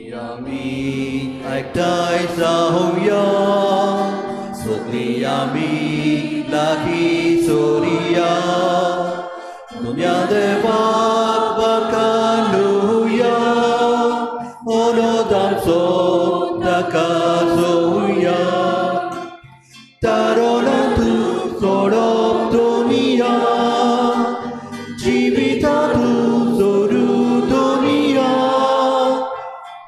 आमी एकठांय जावया, सगळीं आमी लागीं सोरया, दुनिया देवाक वाखाणुया, अनोद आमचो ताका जोवया. तारोना तूं सोडप दुनिया, जिविता तूं जोरू दुनिया,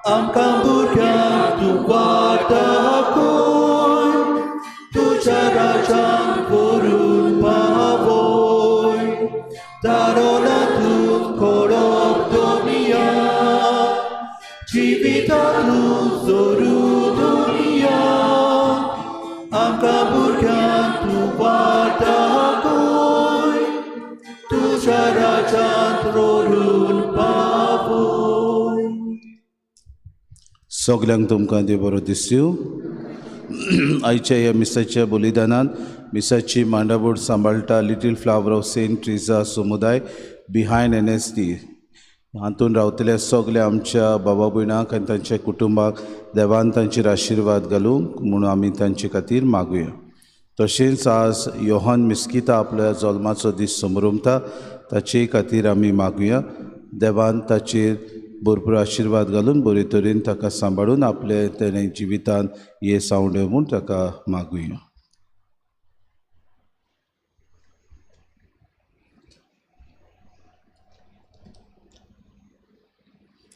आमकां भुरग्यांक तूं वाट दाखय, तुज्या राज्यांत व्हरून पावय. तारोना तूं कोडप दुनिया, जिविता तूं जोरू दुनिया, आमकां भुरग्यांक तूं वाट दाखय, तुज्या राज्यांत व्हरून पावय. सगल्यांक तुमकां देव बरो दिसू. आयच्या ह्या मिसाच्या बलिदानान मिसाची मांडावळ सांबाळटा little flower of Saint Teresa समुदाय बिहायंड NSD हातून रावतल्या सगल्या आमच्या बाबा भयणांक आनी तांच्या कुटुंबाक देवान तांचेर आशिर्वाद घालूंक म्हणून आमी तांचे खातीर मागुया. तशेंच आज योहन मिस्किता आपल्या जल्माचो दीस समरमता, ताचे खातीर आमी मागुया. देवान ताचेर भरपूर आशिर्वाद घालून बरे तरेन ताका सांबाळून आपले तेणें जिवितान येस आंवडे म्हूण ताका मागुया.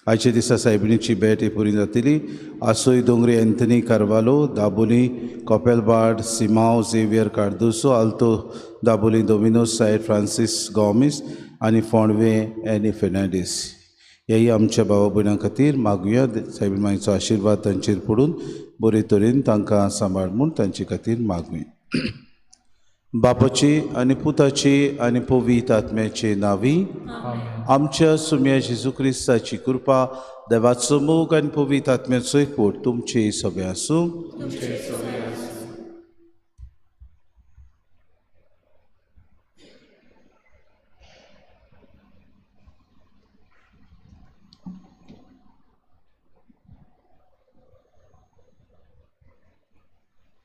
आयच्या दिसा सायबिणीची भेट ही पुरी जातली. आसोय Dongri Anthony Carvalho, Dabolim Copelbad, Simao Xavier Cardoso, Alto Dabolim Domino Said Francis Gomes आनी फोंडवे एनी फेर्नांडीस हेय आमच्या भावा भयणां खातीर मागुया. सायबीण मायचो आशिर्वाद तांचेर पडून बरे तरेन तांकां सांबाळ म्हूण तांचे खातीर मागुया. बापाची आनी पुताची आनी पवित्र आत्म्याचे नांवी आमच्या सुम्या जेजू क्रिस्ताची कृपा, देवाचो मोग आनी पवित्र आत्म्याचो एकवट तुमचे सगळे आसूं.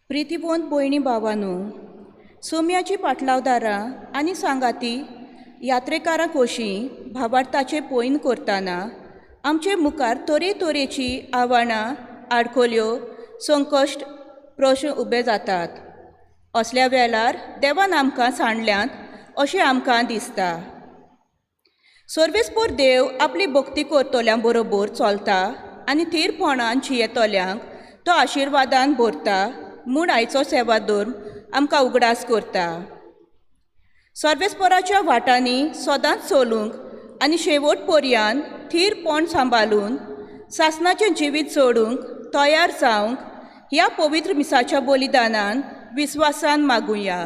प्रितीवंत भयणी भावानू, सोम्याची पाटलावदारां आनी सांगाती यात्रेकारां कोशी भावार्थाचें पयन करतना आमचे मुखार तरेतरेची आव्हानां, आडखळ्यो, संकश्ट, प्रश्न उबे जातात. असल्या वेळार देवान आमकां सांडल्यात अशें आमकां दिसता. सर्वेस्पोर देव आपली भक्ती करतल्यां बरोबर चलता आनी थीरपणान जियेतल्यांक तो आशिर्वादान भरता म्हूण आयचो सेवाधर्म आमकां उगडास करता. सर्वेस्पोराच्या वाटांनी सदांच चलूंक आनी शेवट पर्यंत थीरपण सांबाळून सासणाचें जिवीत जोडूंक तयार जावंक ह्या पवित्र मिसाच्या बलिदानान विस्वासान मागुया.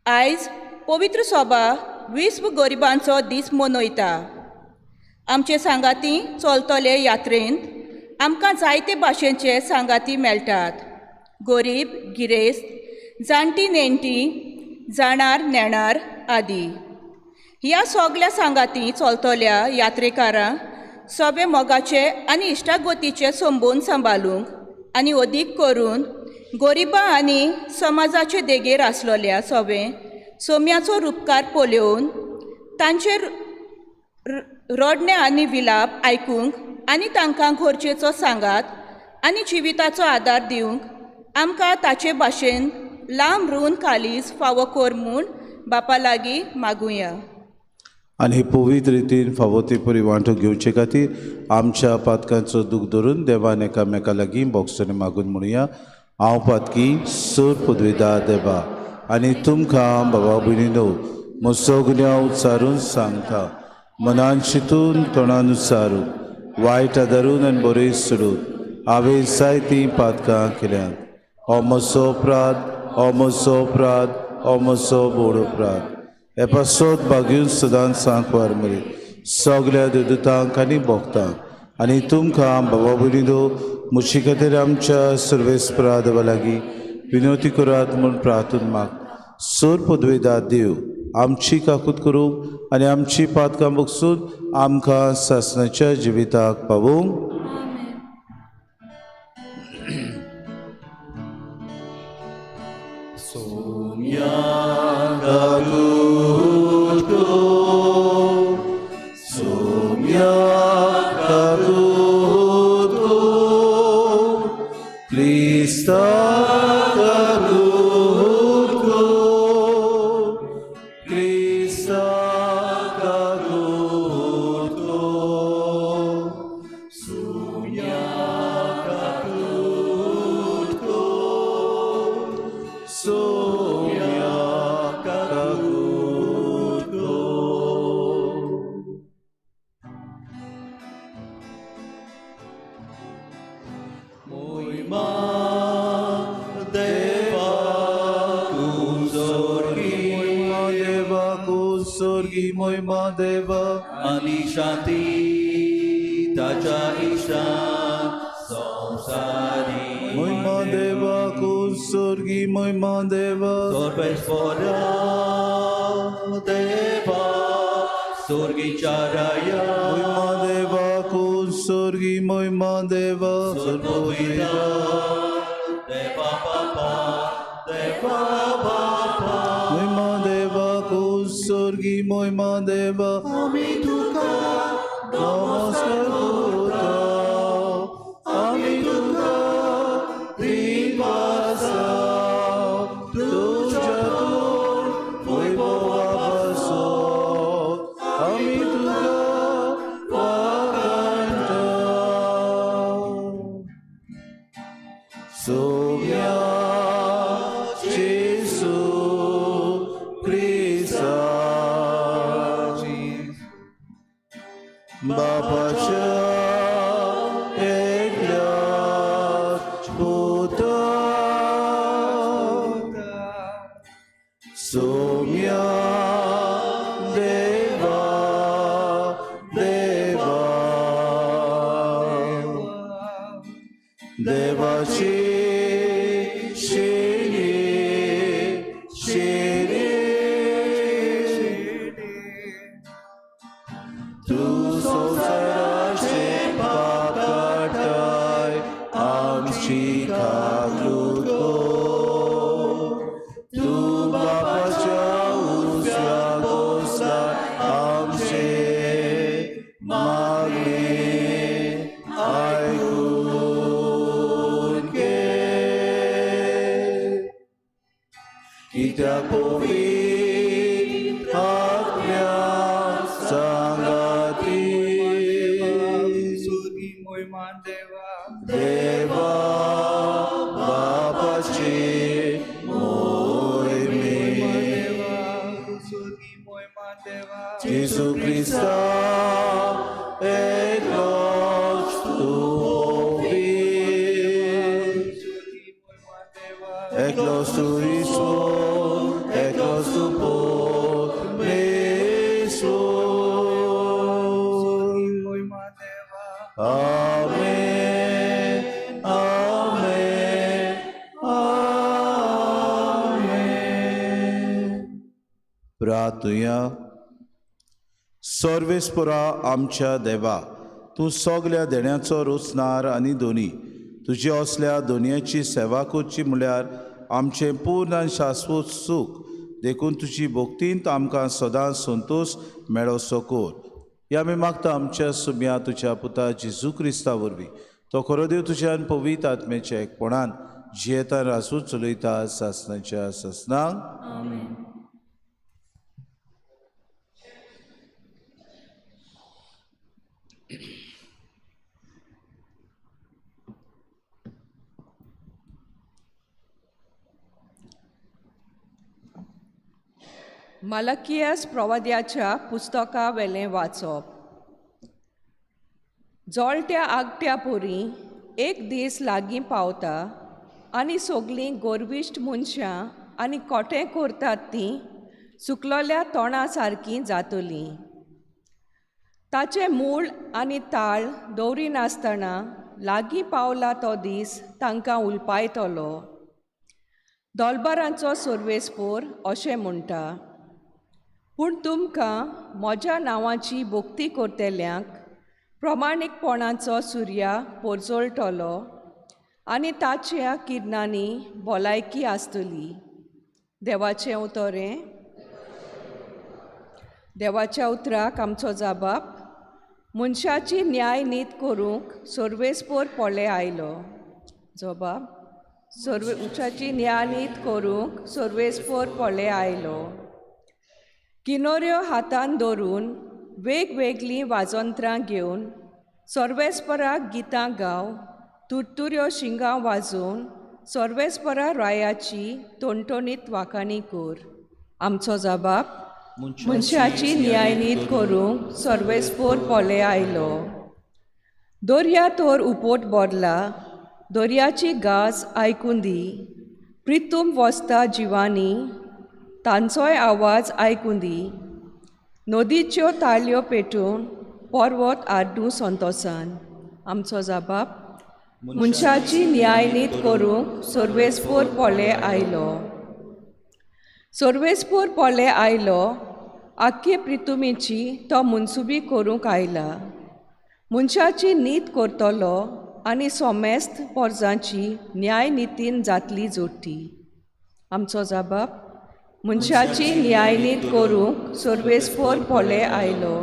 आयज पवित्र सभा विश्व गरिबांचो दीस मनयता. आमचे सांगाती चलतले यात्रेंत आमकां जायते भाशेचे सांगाती मेळटात. गरीब, गिरेस्त, जाणटी नेणटी, जाणार नेणार आदी. ह्या सगल्या सांगाती चलतल्या यात्रेकारां सगळे मोगाचे आनी इश्टागतीचे संबंद सांबाळूंक आनी अदीक करून गरिबां आनी समाजाचे देगेर आसलेल्या सगळे सोम्याचो रुपकार पळोवन तांचेर रडणे आनी विलाप आयकूंक आनी तांकां गरजेचो सांगात आनी जिविताचो आदार दिवंक आमकां ताचे भाशेन लांब रून कालीज फावो कर म्हूण बापा लागीं मागुया. आनी हे पवित्र रितीन फावो ते परी वांटो घेवचे खातीर आमच्या पातकांचो दूख धरून देवान एकामेका लागीं बोगसणे मागून म्हणुया. हांव पातकी सर पदवेदा देवा आनी तुमकां बाबा भयणीनो म्हजो गुन्यांव उच्चारून सांगता, मनान चिंतून तोंडान उच्चारून वायट आदारून आनी बरें सोडून हांवें जायतीं पातकां केल्यांत. हो म्हजो अपराध, हो म्हजो अपराध, हो म्हजो व्हड अपराध. हे पासत भाग्यून सदांच सांकवार मरे सगल्या देवदूतांक आनी भक्तांक आनी तुमकां बाबा भयणीनो म्हजे खातीर आमच्या सर्वेस्परा देवा लागीं विनवती करात म्हूण प्रार्थना माग. सर पदवेदा देव आमची काकूत करूंक आनी आमची पातकां बगसून आमकां सासणाच्या जिविताक पावोवंक. सोम्या काकूत कोर, क्रिस्ता काकूत कोर, क्रिस्ता काकूत कोर, सोम्या काकूत कोर, सोम्या काकूत कोर. मोहिमा देवा कुसोर्गी, मोहिमा देवा कुसोर्गी, मोहिमा देवा आनी शांती ताच्या इश्टां संवसारी. मोहिमा देवा कुसोर्गी, मोहिमा देवा सर्वेस्परा देवा स्वर्गीच्या राया, मोहिमा देवा कुसोर्गी, मोहिमा देवा सर्वपिता देवा बापा, देवा बापा. मोहिमा देवा कुसोर्गी, मोहिमा देवा आमी तुका नमस्कार करता, आमी तुका दिवासा, तुज्या तूं वैभवा पासत आमी तुका वाखाणटा. सोम्या जेसू क्रिस्ता बापाच्या एकल्याच पुता, सोम्या देवा देवा देवाची शिरी शिरी, तूं संवसाराचे पाप काडटाय, आमची काकूत कर. तूं बापाच्या उजव्या बसलाय, आमचे मागणें आयकून घे. कित्याक पवित्र आत्म्या सांगाती सुर्गी मोहिमा देवा देवा बापाची मोहिमे, देवा सुर्गी मोहिमा देवा जेसू क्रिस्ता एकलोच तूं पवित्र, सुर्गी मोहिमा देवा एकलोच तूं ईश्वर, एकलोच तूं परमेश्वर. मोहिमा देवा. आमेन, आमेन, आमेन. प्रार्थुया. सर्वेस्परा आमच्या देवा, तूं सगल्या देण्याचो रोचणार आनी दोनी, तुजे असल्या दोनयाची सेवा करची म्हळ्यार आमचें पूर्ण आनी शाश्वत सूख, देखून तुजी भक्तींत आमकां सदांच संतोश मेळोसो कर. ह्या आमी मागता आमच्या सुम्या तुज्या पुता जेजू क्रिस्ता वरवीं, तो खरो देव तुज्यान पवित्र आत्म्याच्या एकपणान जियेता राजू चलयता सासनाच्या सासनाक. मलकियास प्रवाद्याच्या पुस्तका वेलें वाचप. जळट्या आगट्या पोरी एक दीस लागीं पावता आनी सगलीं गोरविश्ट मनशां आनी कोटें करतात तीं सुकलोल्या तोंडा सारकीं जातलीं. ताचें मूळ आनी ताळ दवरिनासतना लागीं पावला तो दीस तांकां उलपायतलो. दोलबारांचो सर्वेस्पोर अशें म्हणटा, पूण तुमकां म्हज्या नांवाची भक्ती करतल्यांक प्रमाणीकपणाचो सुर्या पोरजोळटलो आनी ताच्या किरणांनी भलायकी आसतली. देवाचें उतर. देवाच्या उतराक आमचो जाबाब. मनशाची न्याय नीत करूंक सर्वेस्पोर पोले आयलो. जबाब मनशाची न्याय नीत करूंक सर्वेस्पोर पोले आयलो. किनोऱ्यो हातान धरून वेगवेगळीं वाजंत्रां घेवन सर्वेस्पराक गितां गाव, तुरतुऱ्यो शिंगां वाजोवन सर्वेस्परा रायाची टोणटोणीत वाखाणी कर. आमचो जबाब मनशाची न्यायनीत करूंक सर्वेस्पोर पोले आयलो. दर्या तर उपोट भरला, दर्याची गाज आयकून दी, प्रितूम वसता जिवानी तांचोय आवाज आयकून दी, नदीच्यो ताळयो पेटून पर्वत आड्डू संतोसान. आमचो जबाब मनशाची न्यायनीत करूंक सर्वेस्पोर पोले आयलो. सर्वेस्पोर पोले आयलो, आख्खे प्रितुमेची तो मनसुबी करूंक आयला. मनशाची नीत करतलो आनी सोमेस्त पोरजांची न्यायनितीन जातली जोडटी. आमचो जबाब मनशाची न्यायनीत करूंक सर्वेस्पोर पोले आयलो.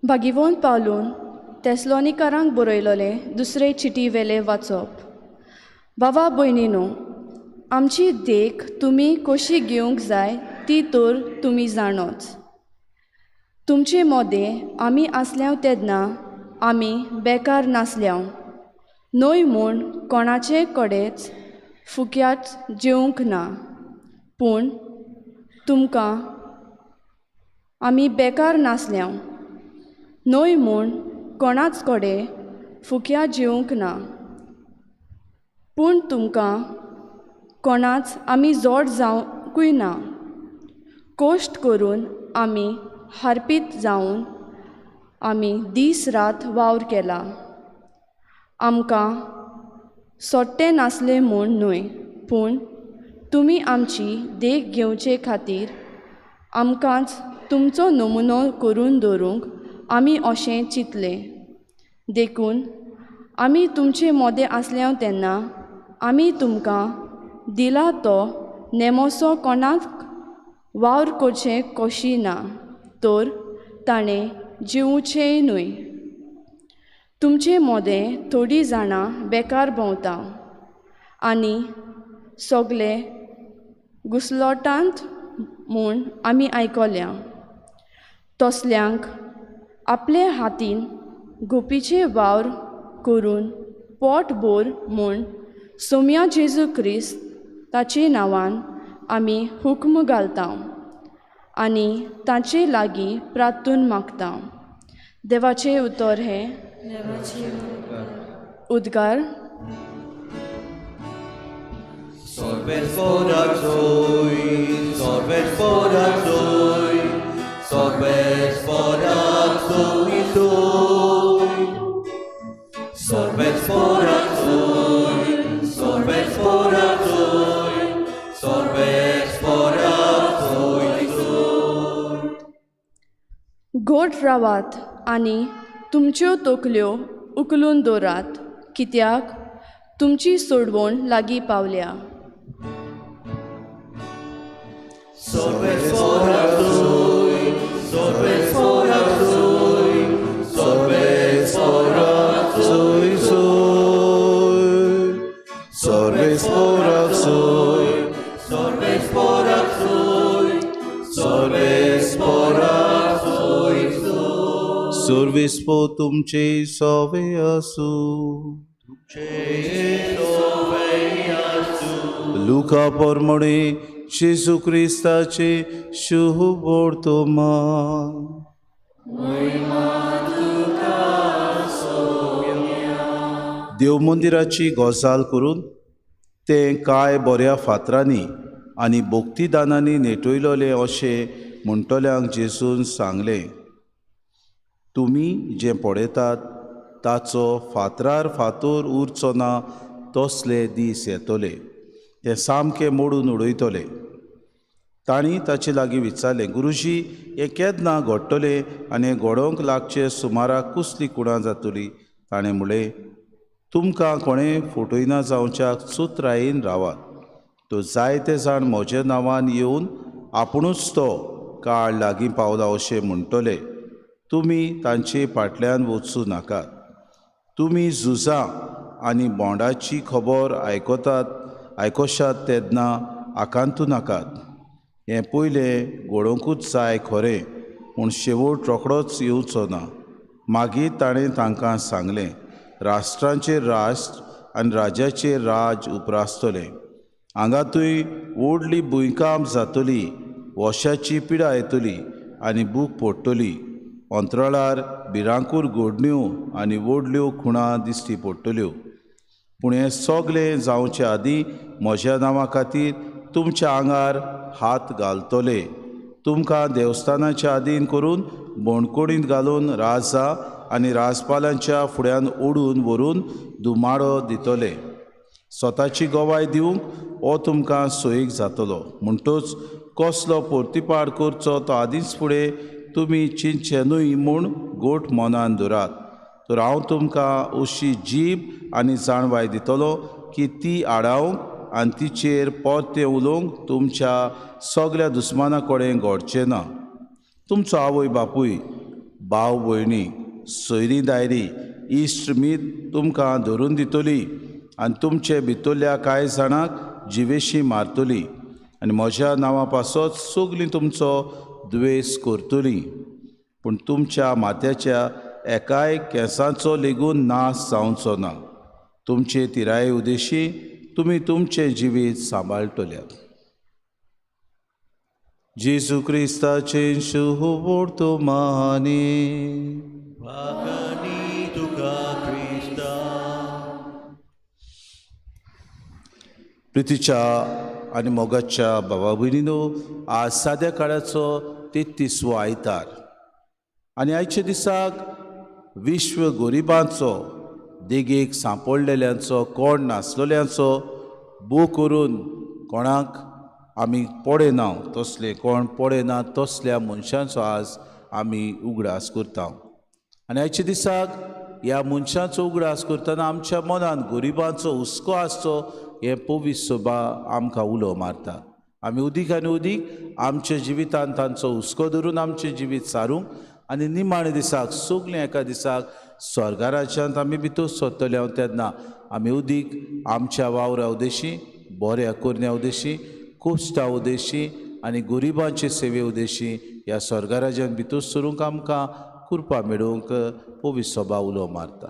भागिवोन पावलून तेसलोनिकारांक बरयलोले दुसरे चिटी वेले वाचप. बाबा भयणीनो, आमची देख तुमी कशी घेवंक जाय ती तर तुमी जाणोच. तुमचे मोदें आमी आसल्याव तेन्ना आमी बेकार नासल्याव न्हय म्हूण कोणाचे कडेच फुक्याच जेवंक ना, पूण तुमकां आमी बेकार नासल्याव न्हय म्हूण कोणाच कडेन फुक्या जेवंक ना, पूण तुमकां कोणाच आमी जोड जावंकूय ना. कश्ट करून आमी हारपीत जावन आमी दीस रात वावर केला. आमकां सोडटें नासलें म्हूण न्हय, पूण तुमी आमची देख घेवचे खातीर आमकांच तुमचो नमुनो करून दवरूंक आमी अशें चिंतलें. देखून आमी तुमचे मोदें आसल्याव तेन्ना आमी तुमकां दिला तो नेमोसो कोणाक वावर करचें कशी ना, तर ताणें जिवचेंय न्हय. तुमचे मोदें थोडीं जाणां बेकार भोंवता आनी सगळे घुसलोटांत म्हूण आमी आयकल्या. तसल्यांक आपले हातीन गोपीचे वावर करून पोट भर म्हूण सोम्या जेजू क्रिस्त ताचे नांवान आमी हुक्म घालता आनी ताचे लागीं प्रार्थून मागता. देवाचें उतर हें उद्गार. गोड रावात आनी तुमच्यो तकल्यो उखलून दवरात, कित्याक तुमची सोडवण लागीं पावल्या. सर्वेस्पो तुमचे सोवे आसूं. लुका पोरमणे जेजू क्रिस्ताचे शुभ वर्तमान. देव मंदिराची गजाल करून तें कांय बऱ्या फातरांनी आनी भक्तिदानांनी नेटयलोलें अशें म्हणटल्यांक जेजून सांगलें, तुमी जें पळयतात ताचो फातरार फातर उरचो ना तसले दीस येतले, ते सामके मोडून उडयतले. तांणी ताचे लागीं विचारलें, गुरुजी हें केन्ना घडटलें आनी हें घडोवंक लागचे सुमाराक कसली कुणां जातली? ताणें म्हणलें, तुमकां कोणें फटयना जावच्याक चुत्रायेन रावात. तो जायते जाण म्हज्या नांवान येवन आपुणूच तो काळ लागीं पावला अशें म्हणटले. तुमी तांचे फाटल्यान वचूं नाकात. तुमी झुजां आनी बोंडाची खबर आयकोशात तेन्ना आकांतू नाकात. हें पयलें घडोवंकूच जाय खरें, पूण शेवट रोखडोच येवचो ना. मागीर ताणें तांकां सांगलें, राष्ट्रांचेर राष्ट्र आनी राज्याचेर राज उप्रासतलें. हांगातूय व्हडली भुंयकांप जातली, वशाची पिडा येतली आनी भूक पडटली. अंतराळार भिरांकूळ घडण्यो आनी व्हडल्यो खुणां दिश्टी पडटल्यो. पूण हें सगलें जावचे आदीं म्हज्या नांवा खातीर तुमच्या आंगार हात घालतले. तुमकां देवस्थानाच्या आदीन करून बोणकोडींत घालून राजा आनी राजपालांच्या फुड्यान ओडून व्हरून धुमाडो दितले. स्वताची गवाय दिवंक हो तुमकां सोयीक जातलो. म्हणटच कसलो पोर्तिपाड करचो तो आदींच फुडें तुमी चिंतचे न्हय म्हूण गोट मनान धरात. तर हांव तुमकां अशी जीब आनी जाणवाय दितलो की ती आडावंक आनी तिचेर परतें उलोवंक तुमच्या सगल्या दुस्माना कडेन घडचें ना. तुमचो आवय बापूय, भाव भयणी, सोयरी दायरी, इश्ट मीत तुमकां धरून दितली आनी तुमचे भितरल्या कांय जाणांक जिवेशी मारतली आनी म्हज्या नांवा पासत सगलीं तुमचो द्वेस करतली. पूण तुमच्या माथ्याच्या एकाय केंसाचो लेगून नाश जावचो ना. तुमचे तिराये उदेशी तुमी तुमचें जिवीत सांबाळटल्यात. जेजू क्रिस्ताचें शुभवर्तमानी. वागणी तुका क्रिस्ता. प्रितीच्या आनी मोगाच्या भावा भयणीनो, आज साद्या काळाचो 33वो आयतार आनी आयच्या दिसाक विश्व गरिबांचो, देगेक सांपडलेल्यांचो, कोण नासलेल्यांचो बो करून कोणाक आमी पळयना तसले, कोण पळयना तसल्या मनशांचो आज आमी उगडास करता. आनी आयच्या दिसाक ह्या मनशांचो उगडास करतना आमच्या मनान गरिबांचो हुस्को आसचो हें पवित्र सभा आमकां उलो मारता. आमी उदीक आनी उदीक आमच्या जिवितान तांचो हुस्को धरून आमचें जिवीत सारूंक आनी निमाणे दिसाक सगळें एका दिसाक स्वर्गाराज्यांत आमी भितर सरतले तेन्ना आमी उदीक आमच्या वावरा उदेशी, बऱ्या करण्या उदेशी, कोश्टा उदेशी आनी गरिबांचे सेवे उदेशी ह्या स्वर्गाराज्यांत भितर सरूंक आमकां कृपा मेळोवंक पवित्र सभा उलो मारता.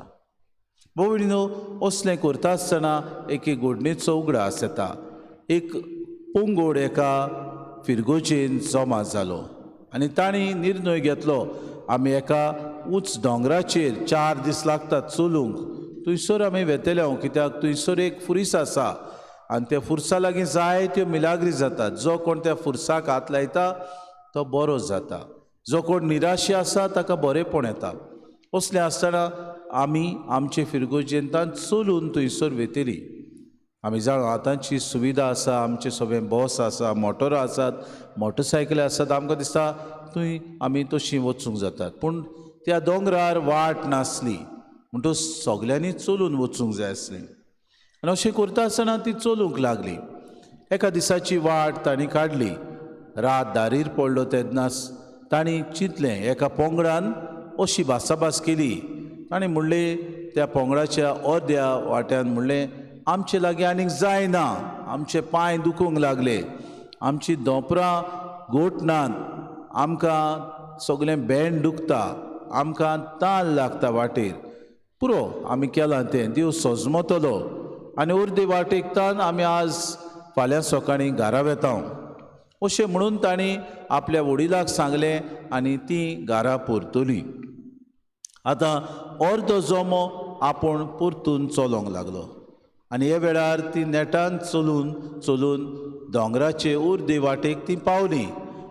भोवणीनो, असलें करता आसतना एके घडणेचो उगडास येता. एक पंगड एका फिरगोजेन जमा जालो आनी तांणी निर्णय घेतलो, आमी एका उंच दोंगराचेर 4 दीस लागतात चलूंक, थंयसर आमी वेतले कित्याक थंयसर एक फुरीस आसा आनी त्या फुरसा लागीं जायत्यो मिलाग्री जातात. जो कोण त्या फुरसाक हात लायता तो बरो जाता, जो कोण निराशी आसा ताका बरेंपण येता. असलें आसतना आमी आमचे फिरगोजेंतान चलून थंयसर वेतली. आमी जाणा आतांची सुविधा आसा, आमचे सगळें बस आसा, मोटरां आसात, मोटरसायकली आसात, आमकां दिसता थंय आमी तशीं वचूंक जातात. पूण त्या दोंगरार वाट नासली म्हणटच सगल्यांनी चलून वचूंक जाय आसलें. आनी अशें करता आसतना ती चलूंक लागली. एका दिसाची वाट तांणी काडली. रात दारीर पडलो तेन्ना तांणी चिंतलें, एका पोंगडान अशी भासाभास केली. ताणें म्हणलें, त्या पोंगडाच्या अर्द्या वाट्यान म्हणलें, आमचे लागीं आनीक जायना, आमचे पांय दुखूंक लागले, आमची दोंपरां गोठनात, आमकां सगळें बेंड दुखता, आमकां ताल लागता वाटेर, पुरो आमी केलां तें, देव सजमतलो आनी अर्दे वाटेक तान आमी आज फाल्यां सकाळीं घरा वेता अशें म्हणून तांणी आपल्या वडिलाक सांगलें आनी तीं घरा परतलीं. आतां अर्दो जमो आपूण परतून चलोंक लागलो आनी हे वेळार ती नेटान चलून चलून दोंगराचे अर्दे वाटेक ती पावली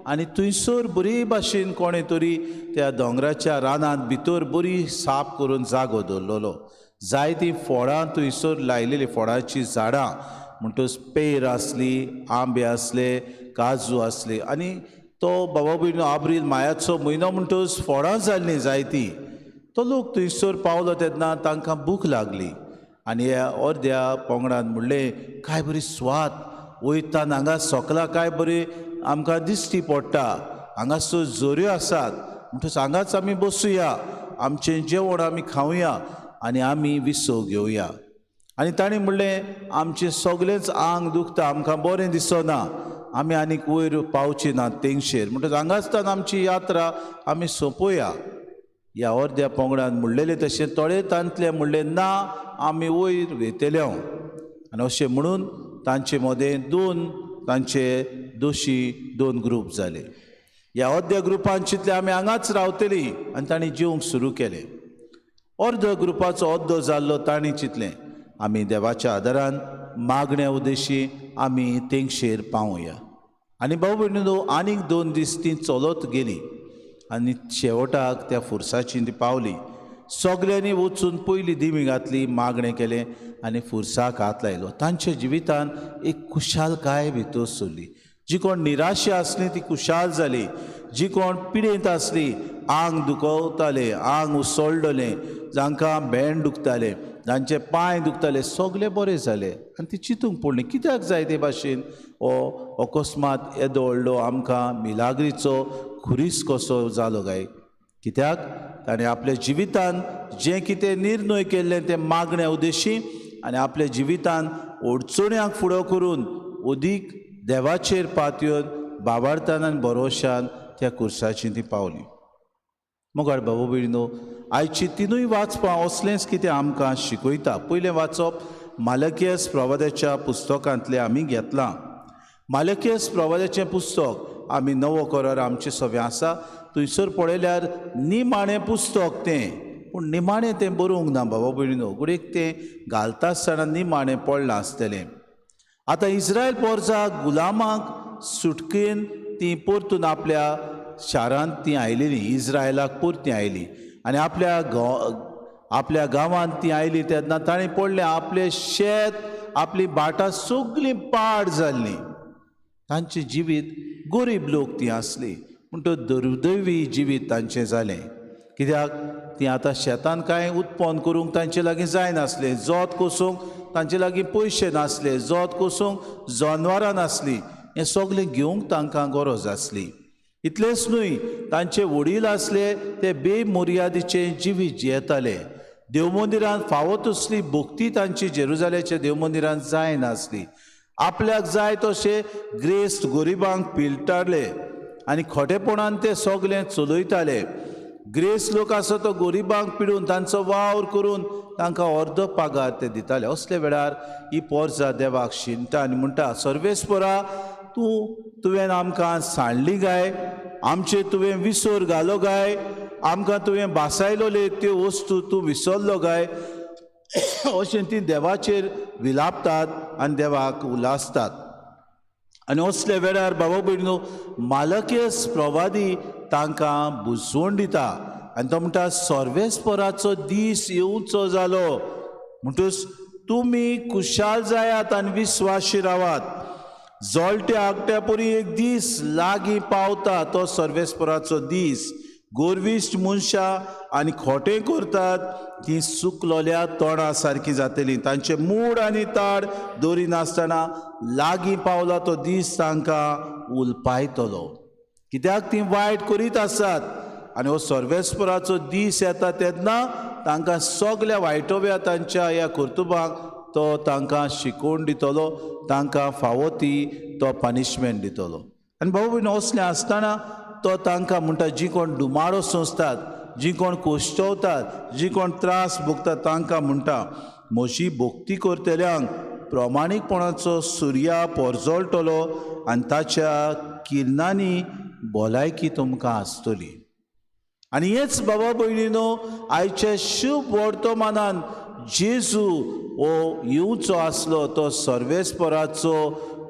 आनी थंयसर बरी भाशेन कोणें तरी त्या दोंगराच्या रानांत भितर बरी साफ करून जागो दवरलेलो. जायतीं फळां थंयसर लायलेलीं, फळांचीं झाडां, म्हणटच पेर आसली, आंबे आसले, काजू आसले. आनी तो बाबा भयणो आब्रील मायाचो म्हयनो म्हणटच फळां जाल्लीं जायतीं. तो लोक थंयसर पावलो तेन्ना तांकां भूक लागली आनी ह्या अर्द्या पंगडान म्हणलें काय बरी स्वाद वयतान हांगा सोकला काय बरी आमकां दिश्टी पडटा, हांगासर झऱ्यो आसात, म्हणटच हांगाच आमी बसुया, आमचें जेवण आमी खावया आनी आमी विसव घेवया. आनी तांणी म्हणलें आमचें सगळेंच आंग दुखता, आमकां बरें दिसना, आमी आनीक वयर पावची ना तेंगशेर, म्हणटच हांगासतान आमची यात्रा आमी सोंपोया. ह्या अर्द्या पंगडान म्हणलेलें तशें थोडे तांतले म्हणलें ना आमी वयर वेतले. आनी अशें म्हणून तांचे मदें दोन तांचे दोशी दोन ग्रूप जाले. ह्या अर्द्या ग्रुपान चिंतलें आमी हांगाच रावतली आनी तांणी जेवंक सुरू केलें. अर्द ग्रुपाचो अर्दो जाल्लो तांणी चिंतलें आमी देवाच्या आदारान मागण्या उद्देशी आमी तेंगशेर पावया. आनी भाव भयणीनो आनीक 2 दीस ती चलत गेली आनी शेवटाक त्या फुरसाची ती पावली. सगल्यांनी वचून पयली दिमी घातली, मागणें केलें आनी फुरसाक हात लायलो. तांच्या जिवितान एक खुशालकाय भितर सरली. जी कोण निराशा आसली ती खुशाल जाली, जी कोण पिडेंत आसली, आंग दुखवतालें, आंग उसळडलें, जांकां भेंड दुखतालें, जांचे पांय दुखताले, सगळे बरे जाले. आनी ती चिंतूंक पडली कित्याक जाय ते भाशेन हो अकस्मात येदो व्हडलो आमकां मिलाग्रीचो खुरीस कसो जालो काय? कित्याक ताणें आपल्या जिवितान जें कितें निर्णय केल्लें तें मागण्या उद्देशी आनी आपल्या जिवितान अडचण्यांक फुडो करून अदीक देवाचेर पातयेवन बाबार्थान आनी भरोशान त्या कुर्साची ती पावली. मोगाळ बाबू भयणीनो, आयची तिनूय वाचपां असलेंच कितें आमकां शिकयता. पयलें वाचप मालकियस प्रवादाच्या पुस्तकांतलें आमी घेतलां. मालकियस प्रवादाचें पुस्तक आमी नवो करार आमचें सगळें आसा, थंयसर पळयल्यार निमाणें पुस्तक तें, पूण निमाणें तें बरोवंक ना बाबा भयणीनो, घडयेक तें घालता आसतना निमाणें पडलां आसतलें. आतां इस्रायल पोरजा गुलामाक सुटकेन ती परतून आपल्या शारांत ती आयलेली, इस्रायलाक परती आयली आनी आपल्या गांवांत ती आयली तेन्ना ताणें पडलें आपलें शेत, आपली भाटां सगळीं पाड जाल्लीं. तांचें जिवीत गरीब लोक ती आसली, म्हणटच दुर्दैवी जिवीत तांचें जालें. कित्याक ती आतां शेतान कांय उत्पन्न करूंक तांचे लागीं जायनासलें, जोत कोसूंक तांचे लागीं पयशे नासले, जोत कोसूंक जनवरां नासलीं, हें सगळें घेवंक तांकां गरज आसली. इतलेंच न्हय, तांचे वडील आसले ते बेमर्यादीचें जिवीत जियेताले. देवमंदिरांत फावो तसली भक्ती तांची जेरुजाल्याच्या देवमंदिरांत जायनासली. आपल्याक जाय तशें ग्रेस्त गरिबांक पिळटाले आनी खोटेपणान ते सगळें चलयताले. ग्रेस्त लोक आसा तो गरिबांक पिडून तांचो वावर करून तांकां अर्दो पगार ते दिताले. असल्या वेळार ही पोरजा देवाक शिणटा आनी म्हणटा, सर्वेस्परा तुवें आमकां सांडली गाय, आमचे तुवें विसर घालो गाय, आमकां तुवें भासायलोले त्यो वस्तू तूं विसरलो गाय, अशें ती देवाचेर विलापतात आनी देवाक उलासतात. आनी असल्या वेळार बाबा भयणीनो मालकियस प्रवादी तांकां बुजवण दिता आनी तो म्हणटा, सर्वेस्पराचो दीस येवचो जालो, म्हणटच तुमी खुशाल जायात आनी विस्वाशी रावात. जळट्या आगट्या परी एक दीस लागीं पावता, तो सर्वेस्पराचो दीस. गोरविश्ट मनशां आनी खोटें करतात ती सुकलोल्या तोंडा सारकी जातली, तांचे मूड आनी ताड दवरिनासतना लागीं पावला तो दीस तांकां उलपायतलो. कित्याक ती वायट करीत आसात आनी हो सर्वेस्पराचो दीस येता तेन्ना तांकां सगल्या वायटोव्या तांच्या ह्या कर्तुबांक तो तांकां शिकोवन दितलो, तांकां फावो ती तो पनिशमेंट दितलो. आनी भाऊ भयण असलें आसतना तो तांकां म्हणटा, जी कोण डुमाडो सोंसतात, जी कोण कोश्टवतात, जी कोण त्रास भोगतात तांकां म्हणटा, म्हजी भक्ती करतल्यांक प्रमाणीकपणाचो सुर्या पोरजळटलो आनी ताच्या किरणांनी भलायकी तुमकां आसतली. आनी हेच बाबा भयणीनो आयच्या शुभ वर्तमानान जेजू हो येवचो आसलो तो सर्वेस्पराचो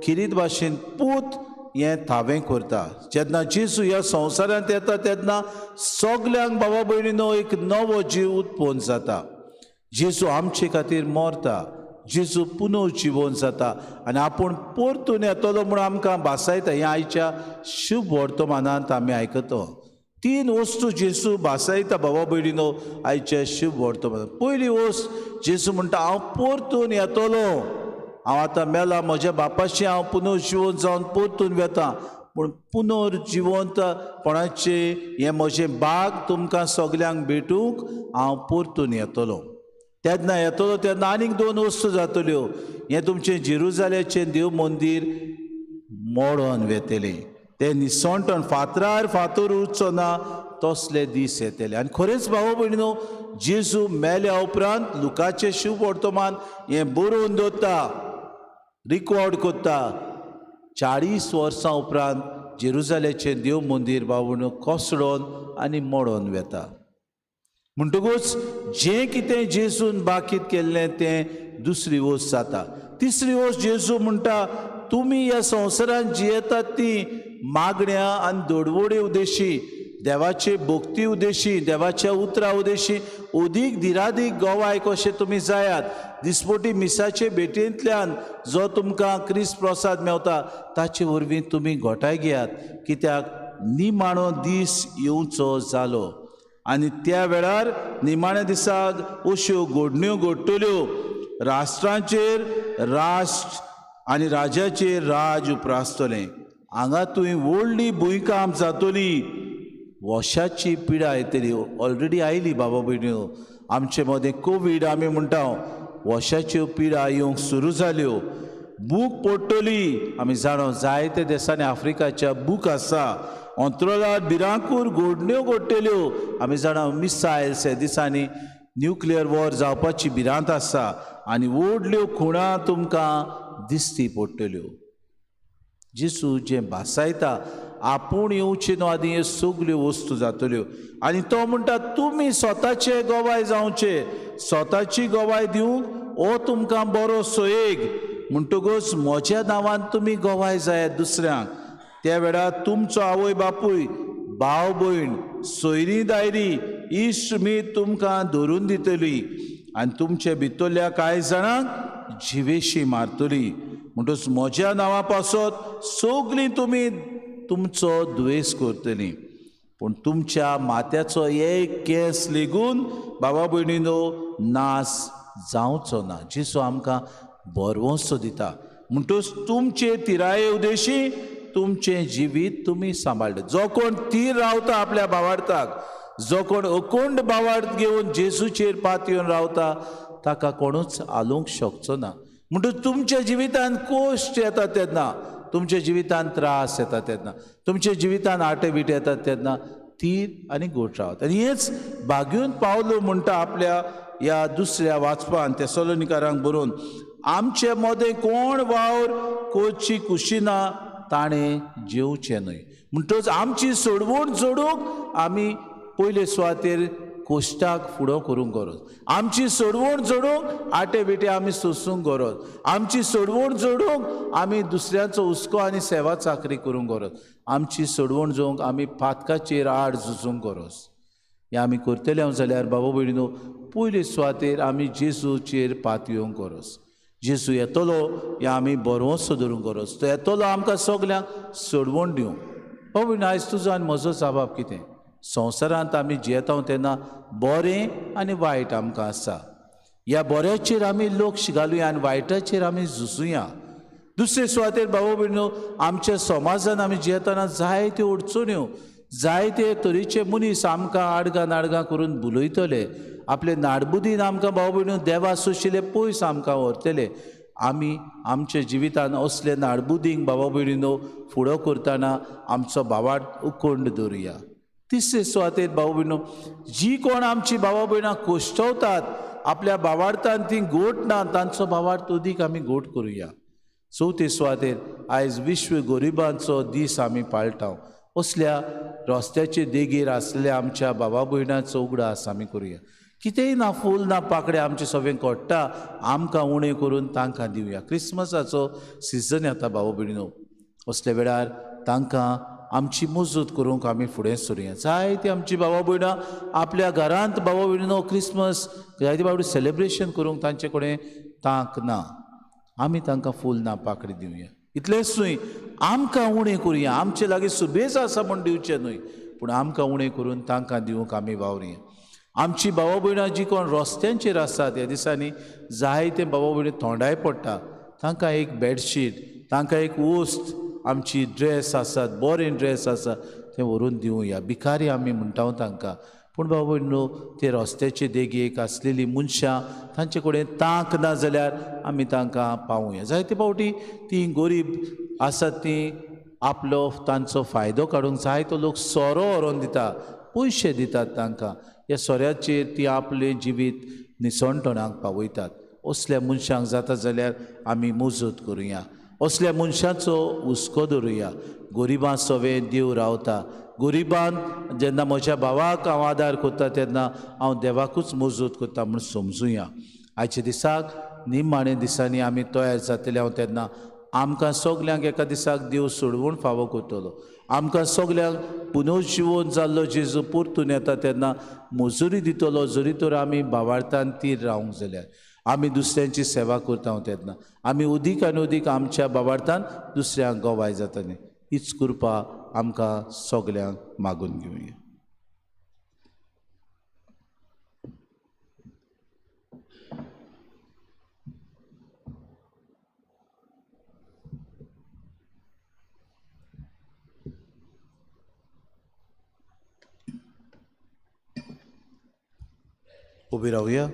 खिरीत भाशेन पूत हें थावें करता. जेन्ना जेजू ह्या संवसारांत येता तेन्ना सगल्यांक बाबा भयणीनो एक नवो जीव उत्पन्न जाता. जेजू आमचे खातीर मरता, जेजू पुनर्जिवन जाता आनी आपूण परतून येतलो म्हूण आमकां भासायता. हें आयच्या शुभ वर्तमानांत आमी आयकतो. तीन वस्तू जेजू भासायता बाबा भयणीनो आयच्या शुभ वर्तमान. पयली वस्त जेजू म्हणटा हांव परतून येतलो, हांव आतां मेला, म्हज्या बापाशी हांव पुनर्जिवंत जावन परतून वेता, पूण पुनर्जिवंतपणाचें हें म्हजें बाग तुमकां सगल्यांक भेटूंक हांव परतून येतलो. तेन्ना येतलो तेन्ना आनीक दोन वस्तू जातल्यो. हें तुमचें जेरुजाल्याचें देव मंदीर मोडोन वेतलें, तें निसणटन फातरार फातर उरचो ना तसले दीस येतले. आनी खरेंच भाव भयणीनो, जेजू मेल्या उपरांत लुकाचें शुभ वर्तमान हें बरोवन दवरता, रिकॉर्ड करता. 40 वर्सां उपरांत जेरुजाल्याचें देव मंदीर भाव भयणीनो कोसळोन आनी मोडोन वेता. म्हणटकूच जें कितें जेजून बाकीत केल्लें तें दुसरी वस्त जाता. तिसरी वस्त जेजू म्हणटा तुमी ह्या संवसारांत जियेतात ती मागण्या आनी दोडवोडे उद्देशी, देवाचे भक्ती उद्देशी, देवाच्या उतरा उद्देशी अदीक दिरादीक गोवाय कशें तुमी जायात. दिसपोटी मिसाचे भेटेंतल्यान जो तुमकां क्रिस्त प्रसाद मेवता ताचे वरवीं तुमी घोटाय घेयात, कित्याक निमाणो दीस येवचो जालो आनी त्या वेळार निमाण्या दिसाक अश्यो घडण्यो घडटल्यो. राष्ट्रांचेर राष्ट्र आनी राजाचेर राज उप्रासतलें. हांगा तुवें व्हडली भुंयकांप जातली, वशाची पिडा येतली. ऑलरेडी आयली बाबा भयणीनो, आमचे मदें कोवीड आमी म्हणटा, वशाच्यो पिडा येवंक सुरू जाल्यो. भूक पडटली, आमी जाणा जायते देशांनी आफ्रिकाच्या भूक आसा. अंतराळार भिरांकूर घडण्यो घडटल्यो, आमी जाणा मिसायल्स ह्या दिसांनी न्युक्लियर वॉर जावपाची भिरांत आसा आनी व्हडल्यो खुणां तुमकां दिसती पडटल्यो. जेजू जें भासायता आपूण येवचे न्हू आदी ह्यो सगल्यो वस्तू जातल्यो. आनी तो म्हणटा तुमी स्वताचे गोवाय जावचे, स्वताची गोवाय दिवंक हो तुमकां बरो सोयेग. म्हणटकूच म्हज्या नांवान तुमी गोवाय जायात दुसऱ्यांक. त्या वेळार तुमचो आवय बापूय, भाव भयण, सोयरी दायरी, इश्ट मीत तुमकां धरून दितली आनी तुमचे भितरल्या कांय जाणांक जिवेशी मारतली. म्हणटकूच म्हज्या नांवा पासत सगलीं तुमी तुमचो दुयेंस करतली, पूण तुमच्या माथ्याचो एक केंस लेगून बाबा भयणीनो नास जावचो ना. जेजू आमकां बरवंसो दिता. म्हणटकूच तुमचे तिराये उद्देशी तुमचें जिवीत तुमी सांबाळटा. जो कोण तीर रावता आपल्या भावार्थाक, जो कोण अकोंड भावार्थ घेवन जेजूचेर पातयेवन रावता ताका कोणूच हालोवंक शकचो ना. म्हणटकूच तुमच्या जिवितांत कोश्ट येता तेन्ना, तुमच्या जिवितांत त्रास येता तेन्ना, तुमच्या जिवितांत आटे बिटे येतात तेन्ना तीर आनी गोड रावता. आनी हेच बागेवन पावलो म्हणटा आपल्या ह्या दुसऱ्या वाचपान तेसलोनिकारांक बरोवन, आमचे मदें कोण वावर कोची कुशिना ताणें जेवचें न्हय. म्हणटकच आमची सोडवण जोडूंक आमी पयले सुवातेर कोश्टाक फुडो करूंक गरज, आमची सोडवण जोडूंक आटे बिटे आमी सोसूंक गरज, आमची सोडवण जोडूंक आमी दुसऱ्यांचो हुस्को आनी सेवा चाकरी करूंक गरज, आमची सोडवण जोडूंक आमी पातकाचेर आड झुजूंक गरज. हें आमी करतले हांव जाल्यार बाबा भयणीनो पयले सुवातेर आमी जेजूचेर पातयेवंक गरज. जेजू येतलो हें आमी बरोवंसो धरूंक गरज. तो येतलो आमकां सगल्यांक सोडवण दिवंक. बाबा भयणीनो, आयज तुजो आनी म्हजो जबाब कितें? संवसारांत आमी जियेता तेन्ना बरें आनी वायट आमकां आसा. ह्या बऱ्याचेर आमी लक्ष घालुया आनी वायटाचेर आमी झुजुया. दुसरे सुवातेर बाबा भयणीनो, आमच्या समाजान आमी जियेतना जायत्यो अडचण्यो, जायते तरेचे मनीस आमकां आडगां नाडगां करून बुलयतले, आपले नाडबुदीन आमकां भाव भयणीनो देवा सोशिल्ले पयस आमकां व्हरतले. आमी आमच्या जिवितान असले नाडबुदींक बाबा भयणीनो फुडो करतना आमचो भावार्थ उकोंड दवरुया. तिसरे सुवातेर भाव भयणीनो, जी कोण आमची भावा भयणां कोश्टवतात आपल्या भावार्थान ती गोट ना, तांचो भावार्थ अदीक आमी गोट करुया. चवथे सुवातेर आयज विश्व गरिबांचो दीस आमी पाळटा. असल्या रस्त्याचे देगेर आसलेल्या आमच्या बाबा भयणांचो उगडास आमी करुया. कितेंय ना फूल ना पाकडें आमचें सगळें कोट्टा, आमकां उणें करून तांकां दिवया. क्रिसमसाचो सिजन येता बाबा भयणीनो, असल्या वेळार तांकां आमची मजत करूंक आमी फुडें सरुया. जायती आमची बाबा भयणां आपल्या घरांत बाबा भयणीनो क्रिसमस जायते बाबडी सेलेब्रेशन करूंक तांचे कडेन तांक ना, आमी तांकां फूल ना पाकडी दिवया. इतलेंच न्हय, आमकां उणें करुया, आमचे लागीं सुबेज आसा म्हूण दिवचें न्हय, पूण आमकां उणें करून तांकां दिवंक आमी वावरया. आमची भावा भयणां जी कोण रस्त्यांचेर आसात ह्या दिसांनी जायते भावा भयणी थोंडाय पडटा, तांकां एक बेडशीट, तांकां एक वस्त, आमची ड्रेस आसात, बरें ड्रेस आसा तें व्हरून दिवया. भिकारी आमी म्हणटा तांकां, पूण भाव भयणो ते रस्त्याचे देगेक आसलेली मनशां तांचे कडेन तांक ना जाल्यार आमी तांकां पावुया. जायते फावटी तीं गरीब आसात तीं आपलो तांचो फायदो काडूंक जायतो लोक सोरो व्हरोन दिता, पयशे दितात तांकां. ह्या सोऱ्याचेर ती आपलें जिवीत निसणटणाक पावयतात. असल्या मनशांक जाता जाल्यार आमी मजत करुया, असल्या मनशाचो हुस्को धरुया. गरिबां सवें देव रावता. गरिबान जेन्ना म्हज्या भावाक हांव आदार करता तेन्ना हांव देवाकूच मजत करता म्हूण समजुया. आयच्या दिसाक निमाणे दिसांनी आमी तयार जातले हांव तेन्ना आमकां सगल्यांक एका दिसाक देव सोडवून फावो करतलो. आमकां सगल्यांक पुनर्जिवन जाल्लो जेजू परतून येता तेन्ना मजुरी दितलो. जरी तर आमी भावार्थान तीर रावंक जाल्यार आमी दुसऱ्यांची सेवा करता तेन्ना आमी अदीक आनी अदीक आमच्या भावार्थान दुसऱ्यांक गवाय जाता. हीच कृपा आमकां सगल्यांक मागून घेवया. उबी रावया आनी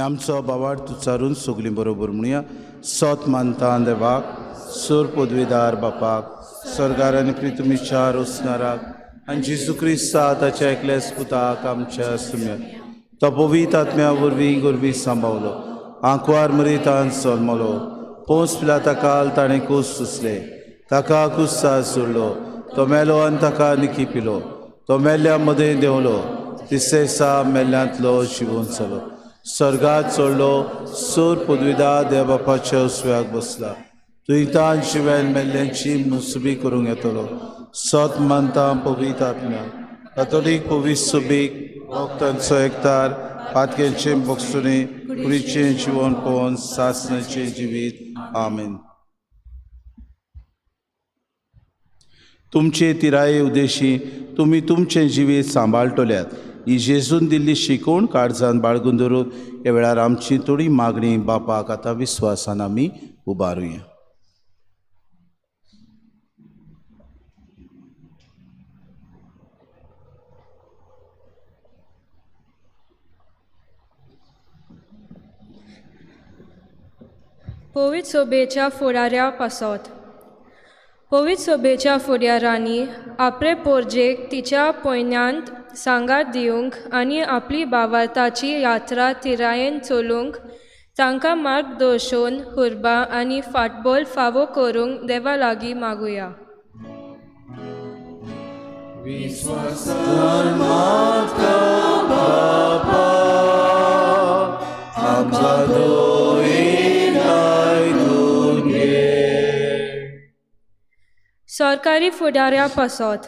आमचो भावार्थ उच्चारून सगळीं बरोबर म्हणया. सत मानता देवाक, सोर पदवीदार बापाक, स्वर्गार आनी प्रितुमीच्या रोसणाराक आनी जेजू क्रिस्ता ताच्या एकल्याच पुताक आमच्या सुम्या तो पवित्र आत्म्या वरवीं गोरवी सांबावलो, आंकवार मरितान जल्मलो, पोंस पिलाता काल ताणें कूस सुसले, ताका कुस्सार सोडलो, तो मेलो आनी ताका निकी पिलो, तो मेल्ल्या मदें देंवलो, तिसरे दिसा मेल्ल्यांतलो जिवोन जालो, स्वर्गात चडलो, सोर पदवीदार देव बापाच्या उसव्याक बसला, तुयतान शिवाय मेल्ल्यांची मुसबी करूंक येतलो. सत मानता पवित्र आत्म्या, कातोलीक पवित्र सुबीक, भक्तांचो एकतार, पातक्यांचे बक्षुणे, कुडीचें जिवन पळोवन सासणाचें जिवीत. आमेन. तुमचे तिराये उद्देशी तुमी तुमचें जिवीत सांबाळटल्यात. ही जेजून दिल्ली शिकवण काळजान बाळगून धरून ह्या वेळार आमची थोडी मागणी बापाक आतां विस्वासान आमी उबारुया. पवित्र सोबेच्या फुडाऱ्या पासत. पवित्र सोबेच्या फुडाऱ्यांनी आपले पोरजेक तिच्या पयन्यांत सांगात दिवंक आनी आपली भावार्थाची यात्रा तिरायेन चलूंक तांकां मार्गदर्शन हुर्बा आनी फाटबळ फावो करूंक देवा लागीं मागुया. विस्वासान मागता बापा, आमकां दोळी आयकून घे. सरकारी फुडाऱ्या पासत.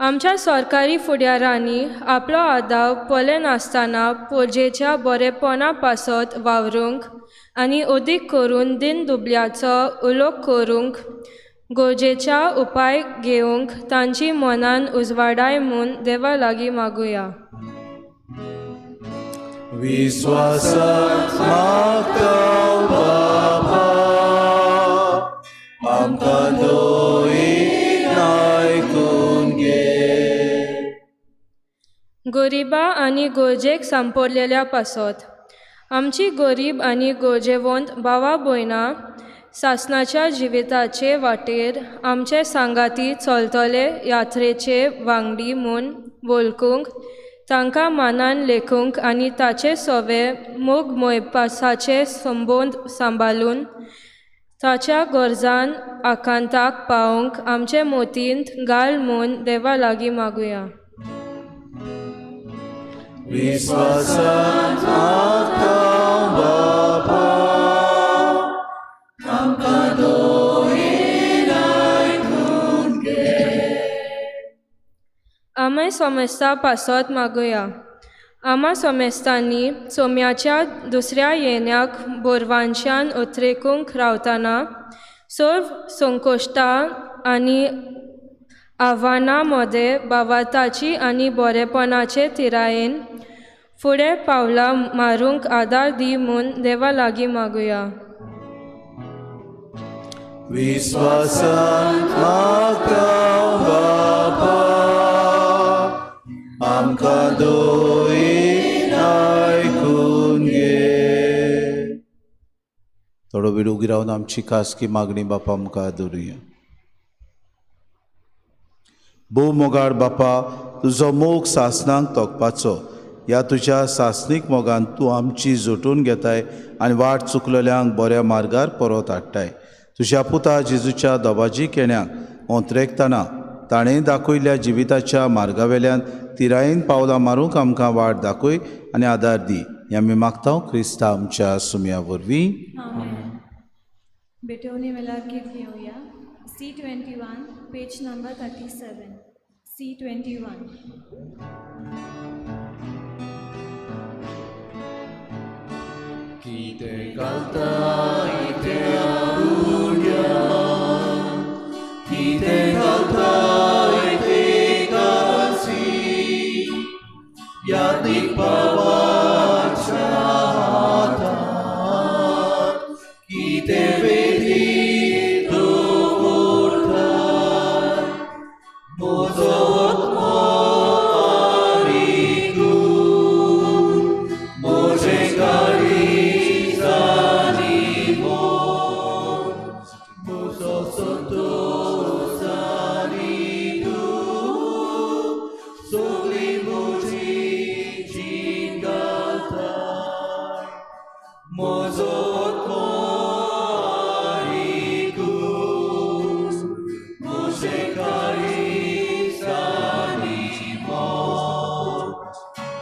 आमच्या सरकारी फुडाऱ्यांनी आपलो आदाव पळयनासतना पोरजेच्या बरेपणा पासत वावरूंक आनी अदीक करून दीन दुबल्याचो उलोक करूंक गरजेच्या उपाय घेवंक तांची मनान उजवाडाय म्हूण देवा लागीं मागुया. विस्वासान मागता बापा, आमकां दोळी आयकून घे. गरिबा आनी गरजेक सांपडलेल्या पासत. आमची गरीब आनी गरजेवंत भावा भयणां सासणाच्या जिविताचे वाटेर आमचे सांगाती चलतले यात्रेचे वांगडी म्हूण वळखूंक तांकां मानान लेखूंक आनी ताचे सवे मोग मोयपासाचे संबंद सांबाळून ताच्या गरजान आकांताक पावोवंक आमचे मोतींत घाल म्हूण देवा लागीं मागुया. विस्वासान मागता बापा, आमकां दोळी आयकून घे. आमी सोमेस्ता पासत मागुया. आमा सोमेस्तांनी सोम्याच्या दुसऱ्या येण्याक बोरवांशान उतरेकूंक रावतना सर्व संकोश्टां आनी आव्हानां मदें भावार्थाची आनी बरेपणाचे थिरायेन फुडें पावलां मारूंक आदार दी म्हूण देवा लागीं मागुया. विश्वासान मागता बापा, आमकां दोयीन आयकून घे. थोडो वेळ उगी रावन आमची खासगी मागणी बापा मुखार दवरुया. भोव मोगाळ बापा, तुजो मोग सासणाक तोखपाचो. ह्या तुज्या सासणीक मोगान तूं आमची जोटून घेताय आनी वाट चुकलेल्यांक बऱ्या मार्गार परत हाडटाय. तुज्या पुता जेजूच्या दबाजी केण्याक ओंतरेकतना ताणें दाखयल्ल्या जिविताच्या मार्गावेल्यान तिरायेन पावलां मारूंक आमकां वाट दाखय आनी आदार दी. हें आमी मागता क्रिस्ता आमच्या सुम्या वरवीं. बेटवणी वेळार गीत घेवया. C21 page number 37. C21. कितें घालता इतें आपुड्या, कितें घालता इतें घालसी, यादीक बाबाच्या हातांत कितें वेदी दवरता. म्हजो आत्मो आनी तूं म्हजें काळीज आनी मन, म्हजो संतोश आनी तूं सगळी म्हजी जीण घालताय. म्हजो आत्मो आनी तूं म्हजें काळीज आनी मन,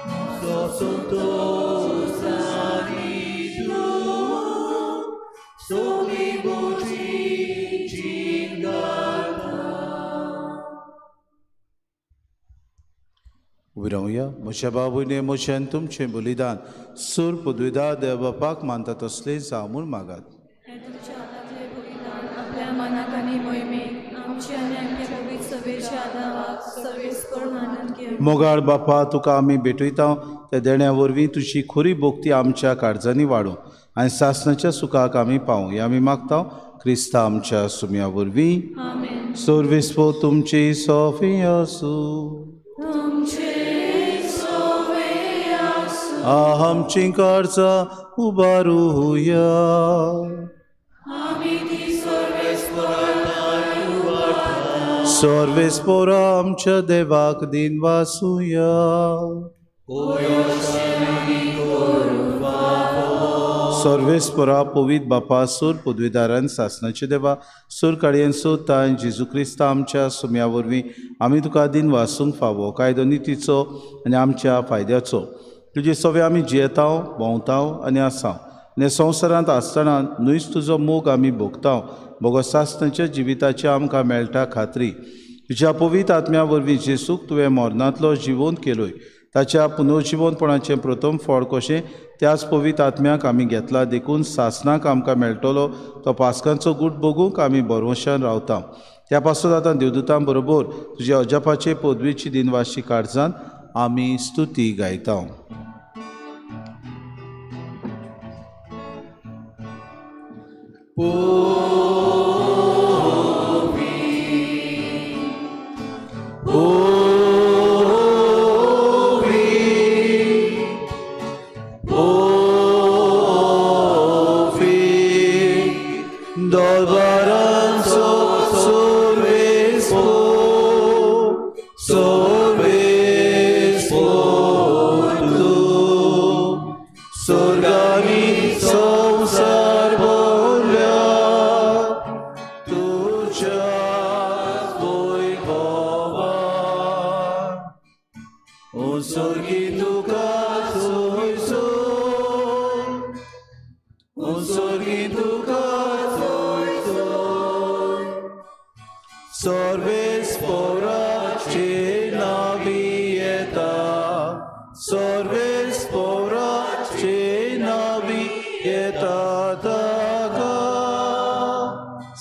म्हजो संतोश आनी तूं सगळी म्हजी जीण घालताय. उबी रावया. म्हज्या बाबूने म्हज्यान तुमचें बलिदान सूर पदवीदार देव बापाक मानता तसलें जावं म्हूण मागात. हें तुमच्या हातांतलें बलिदान आपल्या मनाक आनी मोहिमेक आमची आनी आमच्या पवित्र सभेच्या आदावाक सर्वेस्पर मानून घेवं. मोगाळ बापा, तुका आमी भेटयता त्या देण्या वरवीं तुजी खरी भोक्ती आमच्या काळजांनी वाडूं आनी सासणाच्या सुखाक आमी पावूं. हें आमी मागता क्रिस्ता आमच्या सुम्या वरवीं. आमेन. सर्वेस्पर तुमची सोफी आसूं. तुमचे सोवे आसूं. आमची काळजां उबारुया. आमी ती सर्वेस्पराक उबारता. सर्वेस्परा आमच्या देवाक दिन वासुया. सर्वेस्परा पवित्र बापा, सूर पदवीदारान सासणाचे देवा, सूर काडयेन सोदता जेजू क्रिस्ता आमच्या सुम्या वरवीं आमी तुका दिन वासूंक फावो कायदो नितीचो आनी आमच्या फायद्याचो. तुजे सवे आमी जियेताव, भोंवताव आनी आसाव आनी संवसारांत आसतना न्हूच तुजो मोग आमी भोगताव. बोगो सासणाच्या जिविताची आमकां मेळटा खात्री. तुज्या पवित्र आत्म्या वरवीं जेजूक तुवें मरणांतलो जिवंत केलोय. ताच्या पुनर्जिवनपणाचें प्रथम फळ कशें त्याच पवित्र आत्म्याक आमी घेतला. देखून सासणाक आमकां मेळटलो तो पास्कांचो गूट बगूंक आमी भरवंशान रावता. त्या पासून आतां देवदूतां बरोबर तुज्या अजापाचे पदवेची दिनवाशी काळजान आमी स्तुती गायता.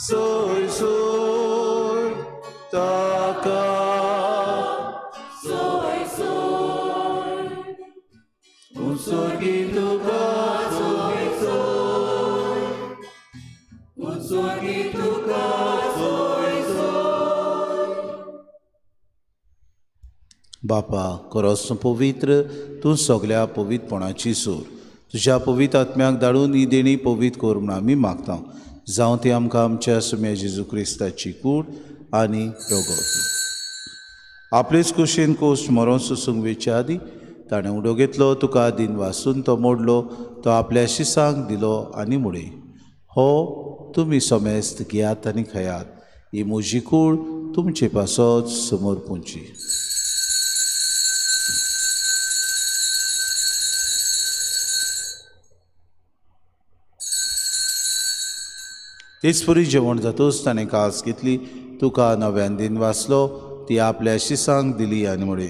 Soy, soy, taka. स्वर्गी तुका जोय जोय. बापा खरोच तूं पवित्र, तूं सगल्या पवित्रपणाची सूर. तुज्या पवित्र आत्म्याक धाडून ही देणी पवित्र कर म्हूण आमी मागता. जावं ती आमकां आमच्या सुम्या जेजू क्रिस्ताची कूड आनी रगत. आपलेच कुशीन कोश मरोन सोसूंक वेच्या आदी ताणें उडो घेतलो, तुका दिन वासून तो मोडलो, तो आपल्या शिसांक दिलो आनी मुळे, हो तुमी समेस्त घेयात आनी खायात, ही म्हजी कूड तुमचे पासत समोर पुंची. तेच परी जेवण जातूच ताणें कास घेतली, तुका नव्यान दिन वाचलो, ती आपल्या शिसांक दिली आनी म्हळे,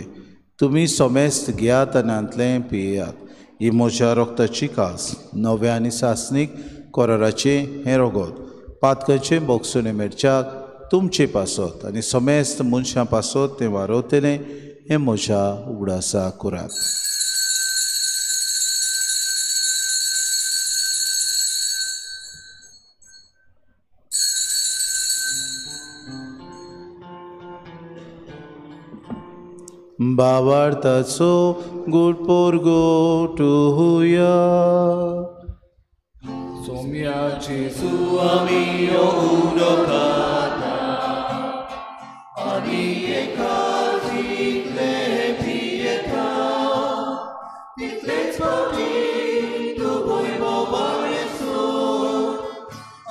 तुमी समेस्त घेयात आनी हांतलें पियेयात, ही म्हज्या रक्ताची कास, नव्या आनी सासणीक कोराराचें हें रगत, पातकाचें बोगसुणें मेळच्याक तुमचे पासत आनी समेस्त मनशां पासत तें वारवतलें, हें म्हज्या उगडासा करात. बावार्थाचो गुड पोरगोटुया. सोम्या जेजू आमी यो उडो खाता आनी एका जितले पियेता तितलेच फावटी तूं भोयमो बाळेसून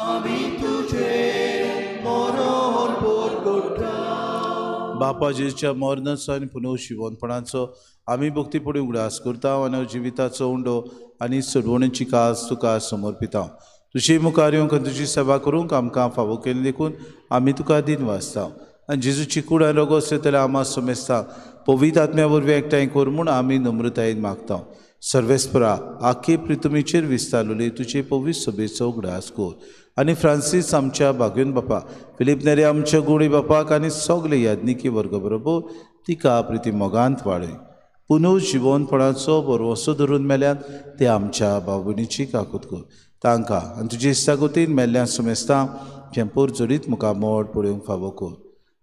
आमी तुजें मरण पोरगोटा. बापा जेजूच्या मरणाचो आनी पुनर्जिवनपणाचो आमी भक्तीपुडी उगडास करता आनी जिविताचो उंडो आनी सोडवणेची कास तुका समर्पिता. तुजे मुखार येवंक आनी तुजी सेवा करूंक आमकां फावो केली देखून आमी तुका दिन वाचता. आनी जेजूची कूड आनी रगत जाल्यार आमा समेस्ता पवित्र आत्म्या वरवीं एकठांय कर म्हूण आमी नम्रतायेन मागता. सर्वेस्परा आखे प्रितुमीचेर विस्तारलेली तुजे पवित्र सभेचो उगडास कर आनी फ्रांसीस आमच्या भाग्योन बापा, फिलीप नेरी आमच्या गुणी बापाक आनी सगळे याज्ञिकी वर्ग बरोबर तिका प्रिती मोगांत वाडय. पुनर्जिवनपणाचो भरवंसो धरून मेल्यान ते आमच्या भाव भयणीची काकूत कर. तांकां आनी तुजे इश्टागतीन मेल्ल्या समेस्तां खेंपूर जोडीत मुखार मोड पळोवंक फावो कर.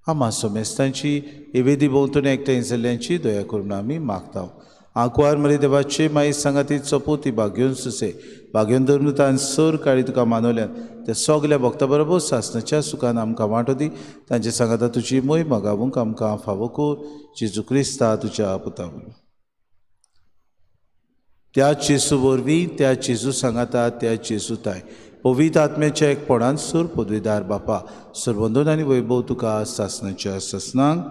आमा समेस्तांची एवेदी भोंवतणी एकठांय जाल्ल्यांची दया करून आमी मागता. आंकवार मरी देवाचे माई सांगाती चोपो ती भाग्योन सुसे भाग्योन धर्मतान सर काळी तुका मानवल्यान त्या सगल्या भक्ता बरोबर सासणाच्या सुखान आमकां वांटो दी. तांचे सांगाता तुजी मोय मागावूंक आमकां फावो कर. जेजू क्रिस्ता तुज्या पुता वरवीं. त्या जेजू वरवीं, त्या जेजू सांगाता, त्या जेजू ताय पवित्र आत्म्याच्या एकपणान सूर पदवीदार बापा सर्वंदन आनी वैभव तुका सासणाच्या सासणांक.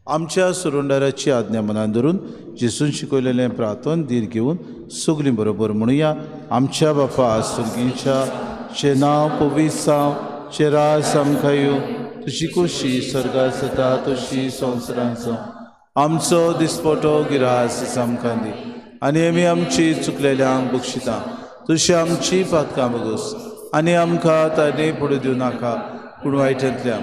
आमच्या सुरुंडाराची आज्ञा मनान धरून जेजून शिकयलेलें प्रार्थन धीर घेवन सगळीं बरोबर म्हणुया. आमच्या बापा सुर्गीच्या चे नांव पवित्र जावं, चे राज आमकां येवं, तुजी खोशी स्वर्गार जाता तशी संवसारांत जावं. आमचो दिसपटो गिरास आमकां दी आनी आमी आमची चुकलेल्यांक बक्षिता तशी आमची पातकां बगस आनी आमकां ताणे पडू दिवं नाका पूण वायटांतल्या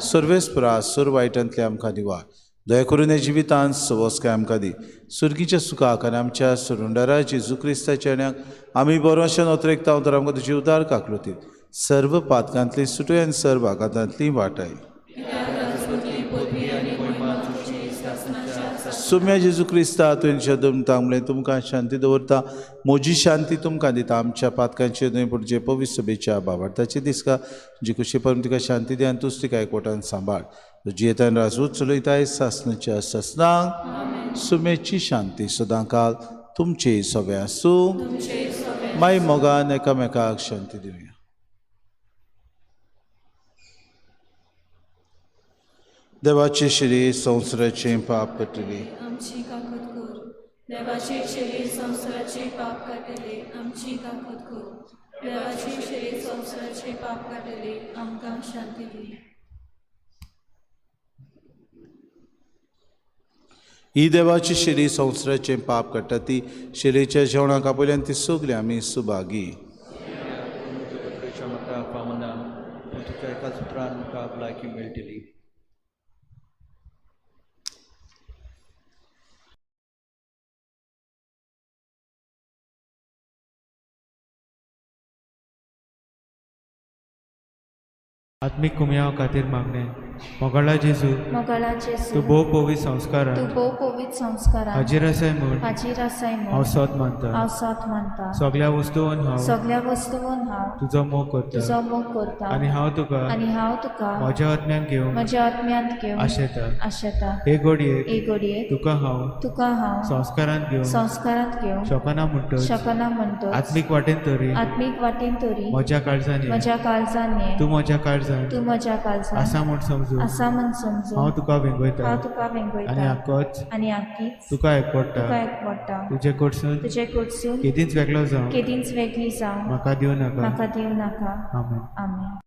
सर्वेस्परा सर्व वायटांतल्या आमकां दिवा. दया करून ह्या जिवितांत सवसकाय आमकां दी. सुर्गीच्या सुखाक आनी आमच्या सुरुंडारा जेजू क्रिस्ताच्या येण्याक आमी बरो अशें नोतरेकता तर आमकां तुजी उदार काकलुतीत सर्व पातकांतली सुटय आनी सर्व आघातांतली वाटाय. सुम्या जेजू क्रिस्ता तुमच्या दमता म्हणलें तुमकां शांती दवरता, म्हजी शांती तुमकां दिता. आमच्या पातकांचे न्हय पूण जे पवित्र सभेच्या बाबार्थाचे दिसका जी कुशी परम तिका शांती दी आनी तूच तिका एकवटान सांबाळ. जियेतान राजूच चलयताय सासणाच्या सासणांक. सुमेची शांती सदांकाल तुमचे सगळे आसूं. माय मोगान एकामेकाक शांती दिवया. देवाचे शिरी संवसाराचें पाप काडटली आमची काकूत कर. देवाचे शरीर संवसाराचे पाप काडटले आमची काकूत कर. देवाचे शरीर संवसाराचे पाप काडटले आमकां शांती दी. ही देवाची शिरी संवसाराचें पाप काडटा ती शिरेच्या जेवणाक आपयल्यान ती सगळी आमी सुभागी. म्हाका फावना पूण तुज्या एका सुत्रान म्हाका भलायकी मेळटली. आत्मीक कुमयाव खातीर मागणें. मोगाळा जेजू, मोगाळा जेजू, तूं भोव पवित्र संस्कारान, तूं भोव पवित्र संस्कारान हाजीर आसाय म्हूण, हाजीर आसाय म्हूण हांव सोद मानता, हांव सोद मानता. सगळ्या वस्तून हांव, सगळ्या वस्तून हांव तुजो मोग करता, तुजो मोग करता. आनी हांव तुका, आनी हांव तुका म्हज्या आत्म्यान घेवन, म्हज्या आत्म्यांत घेवन आशेता, आशेता. हे घडयेक, हे घडयेक तुका हांव, तुका हांव संस्कारांत घेवन, संस्कारांत घेवन शकना म्हणटच, शकना म्हणटच, आत्मीक वाटेन तरी, आत्मीक वाटेन तरी म्हज्या काळजान, म्हज्या काळजान, तूं म्हज्या काळजान, तूं म्हज्या काळजान आसा म्हूण समजून, आसा म्हूण समजून हांव तुका वेंगयता, हांव तुका वेंगयता. आनी आकोच, आनी आकीच तुका एकवडटा, तुका एकवडटा. तुजे कडसून, तुजे कडसून केदींच वेगळो जावं, केदींच वेगळी जावं म्हाका दिवं नाका, म्हाका दिवं नाका. आमेन. आमेन.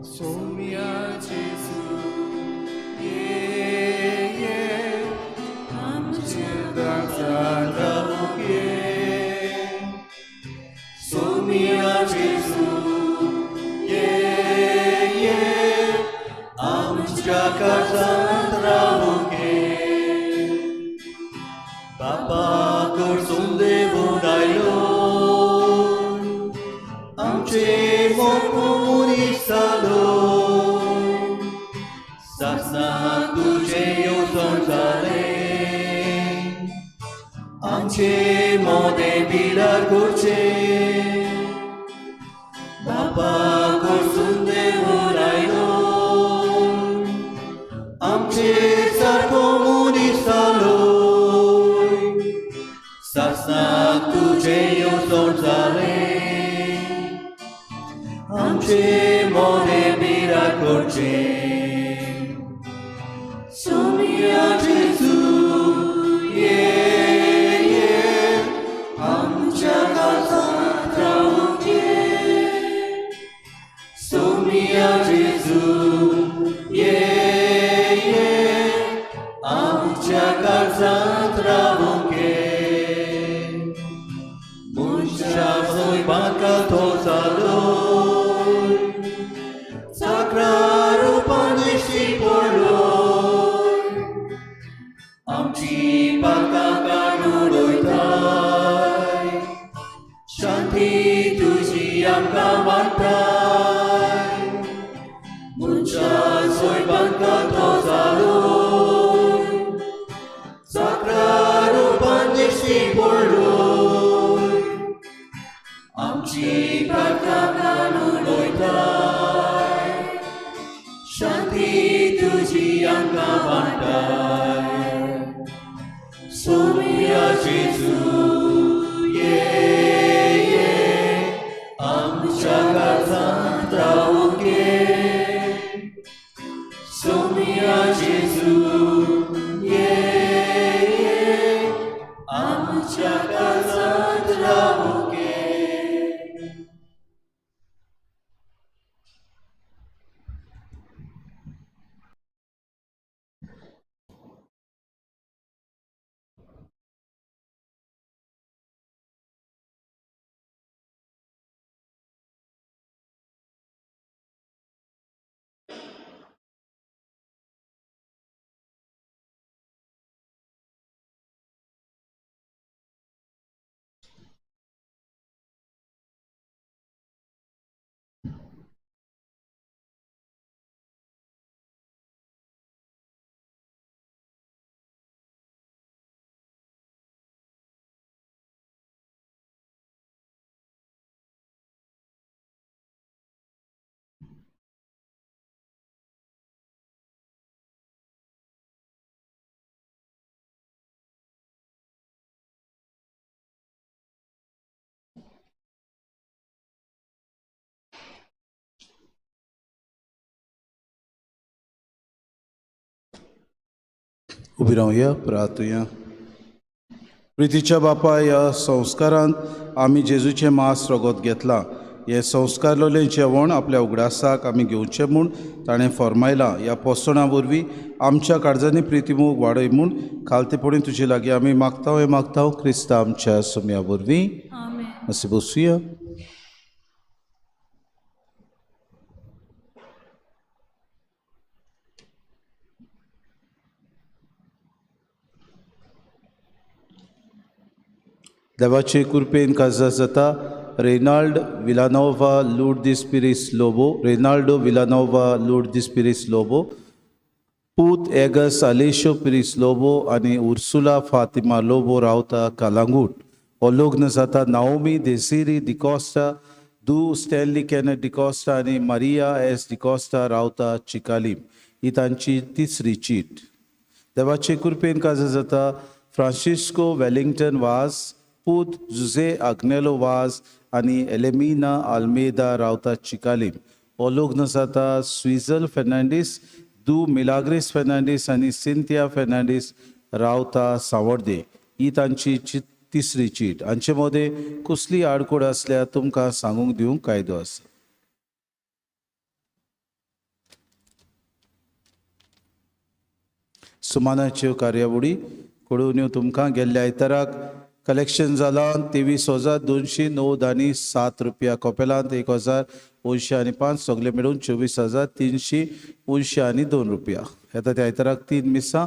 सोम्या जेजू, ये ये आमच्या काळजांत रावूंक ये. सोम्या जेजू, ये ये आमच्या काळजांत रावूंक ये. बापा कडसून देवून आयलो, आमचे मोग मनीस जालो. सासणाक तुजें येवजण जालें, आमचे मोदें बिरार करचें. बापा कडसून देवून आयलो, आमचे सारको मनीस जालो. सासणाक तुजें येवजण जालें, आमचे मोदें बिरार करचें. सोम्या जेजू, ये ये आमच्या काळजांत रावूंक ये. सोम्या जेजू, ये ये आमच्या काळजांत रावूंक ये. मनशा सोयपांका तो जालो, साक्रा रुपान दिश्टी पडलो. आमची पातकां काडून उडयताय, शांती तुजी आमकां वांट्टाय. मनशा सोयपांका तो जालो, साक्रा रुपान दिश्टी पडलो. आमची पातकां काडून उडयताय, शांती तुजी आमकां वांट्टाय. सोम्या जेजू, ये ये आमच्या काळजांत रावूंक ये. सोम्या जेजू, ये ये आमच्या काळजांत रावूंक ये. उबी रावया, प्रार्थुया. प्रितीच्या बापा, ह्या संस्कारांत आमी जेजूचें मांस रगत घेतलां. हें संस्कारलेलें जेवण आपल्या उगडासाक आमी घेवचें म्हूण ताणें फर्मायलां. ह्या पोसणां वरवीं आमच्या काळजांनी प्रितीमोग वाडय म्हूण खालतेपणी तुजे लागीं आमी मागता. हें मागता क्रिस्ता आमच्या सुम्या वरवीं. मातशें बसुया. देवाचे कृपेन काजार जाता रेनाल्ड विलानोवा लुर्दीस पिरीस लोबो, रेनाल्डो विलानोवा लुर्दीस पिरीस लोबो, पूत एगस आलेशो पिरीस लोबो आनी उर्सुला फातिमा लोबो रावता कालांगूट. हो लग्न जाता नाओमी देसिरी डिकॉस्टा दू स्टॅनली कॅनट डिकॉस्टा आनी मारिया एस डिकॉस्टा रावता चिकालीम. ही तांची तिसरी चीट. देवाचे कृपेन काजार जाता फ्रांसिस्को वेलिंग्टन वाज, पूत जुझे आग्नेलो वाज आनी एलेमिना आल्मेदा रावता चिकालीम. हो लग्न जाता स्विझल फेर्नांडीस दू मिलाग्रीस फेर्नांडीस आनी सिंथिया फेर्नांडीस रावता सावर्दे. ही तांची तिसरी चीट. हांचे मदें कसली आडकोड आसल्यार तुमकां सांगूंक दिवंक कायदो आसा. सुमानाच्यो कार्यावळी कळोवन तुमकां गेल्ल्या आयताराक कलेक्शन जालां 23,209.07 रुपया. कोपेलांत 1,085 सगळे मेळून 24,382 रुपया. येता त्या आयताराक 3 मिसां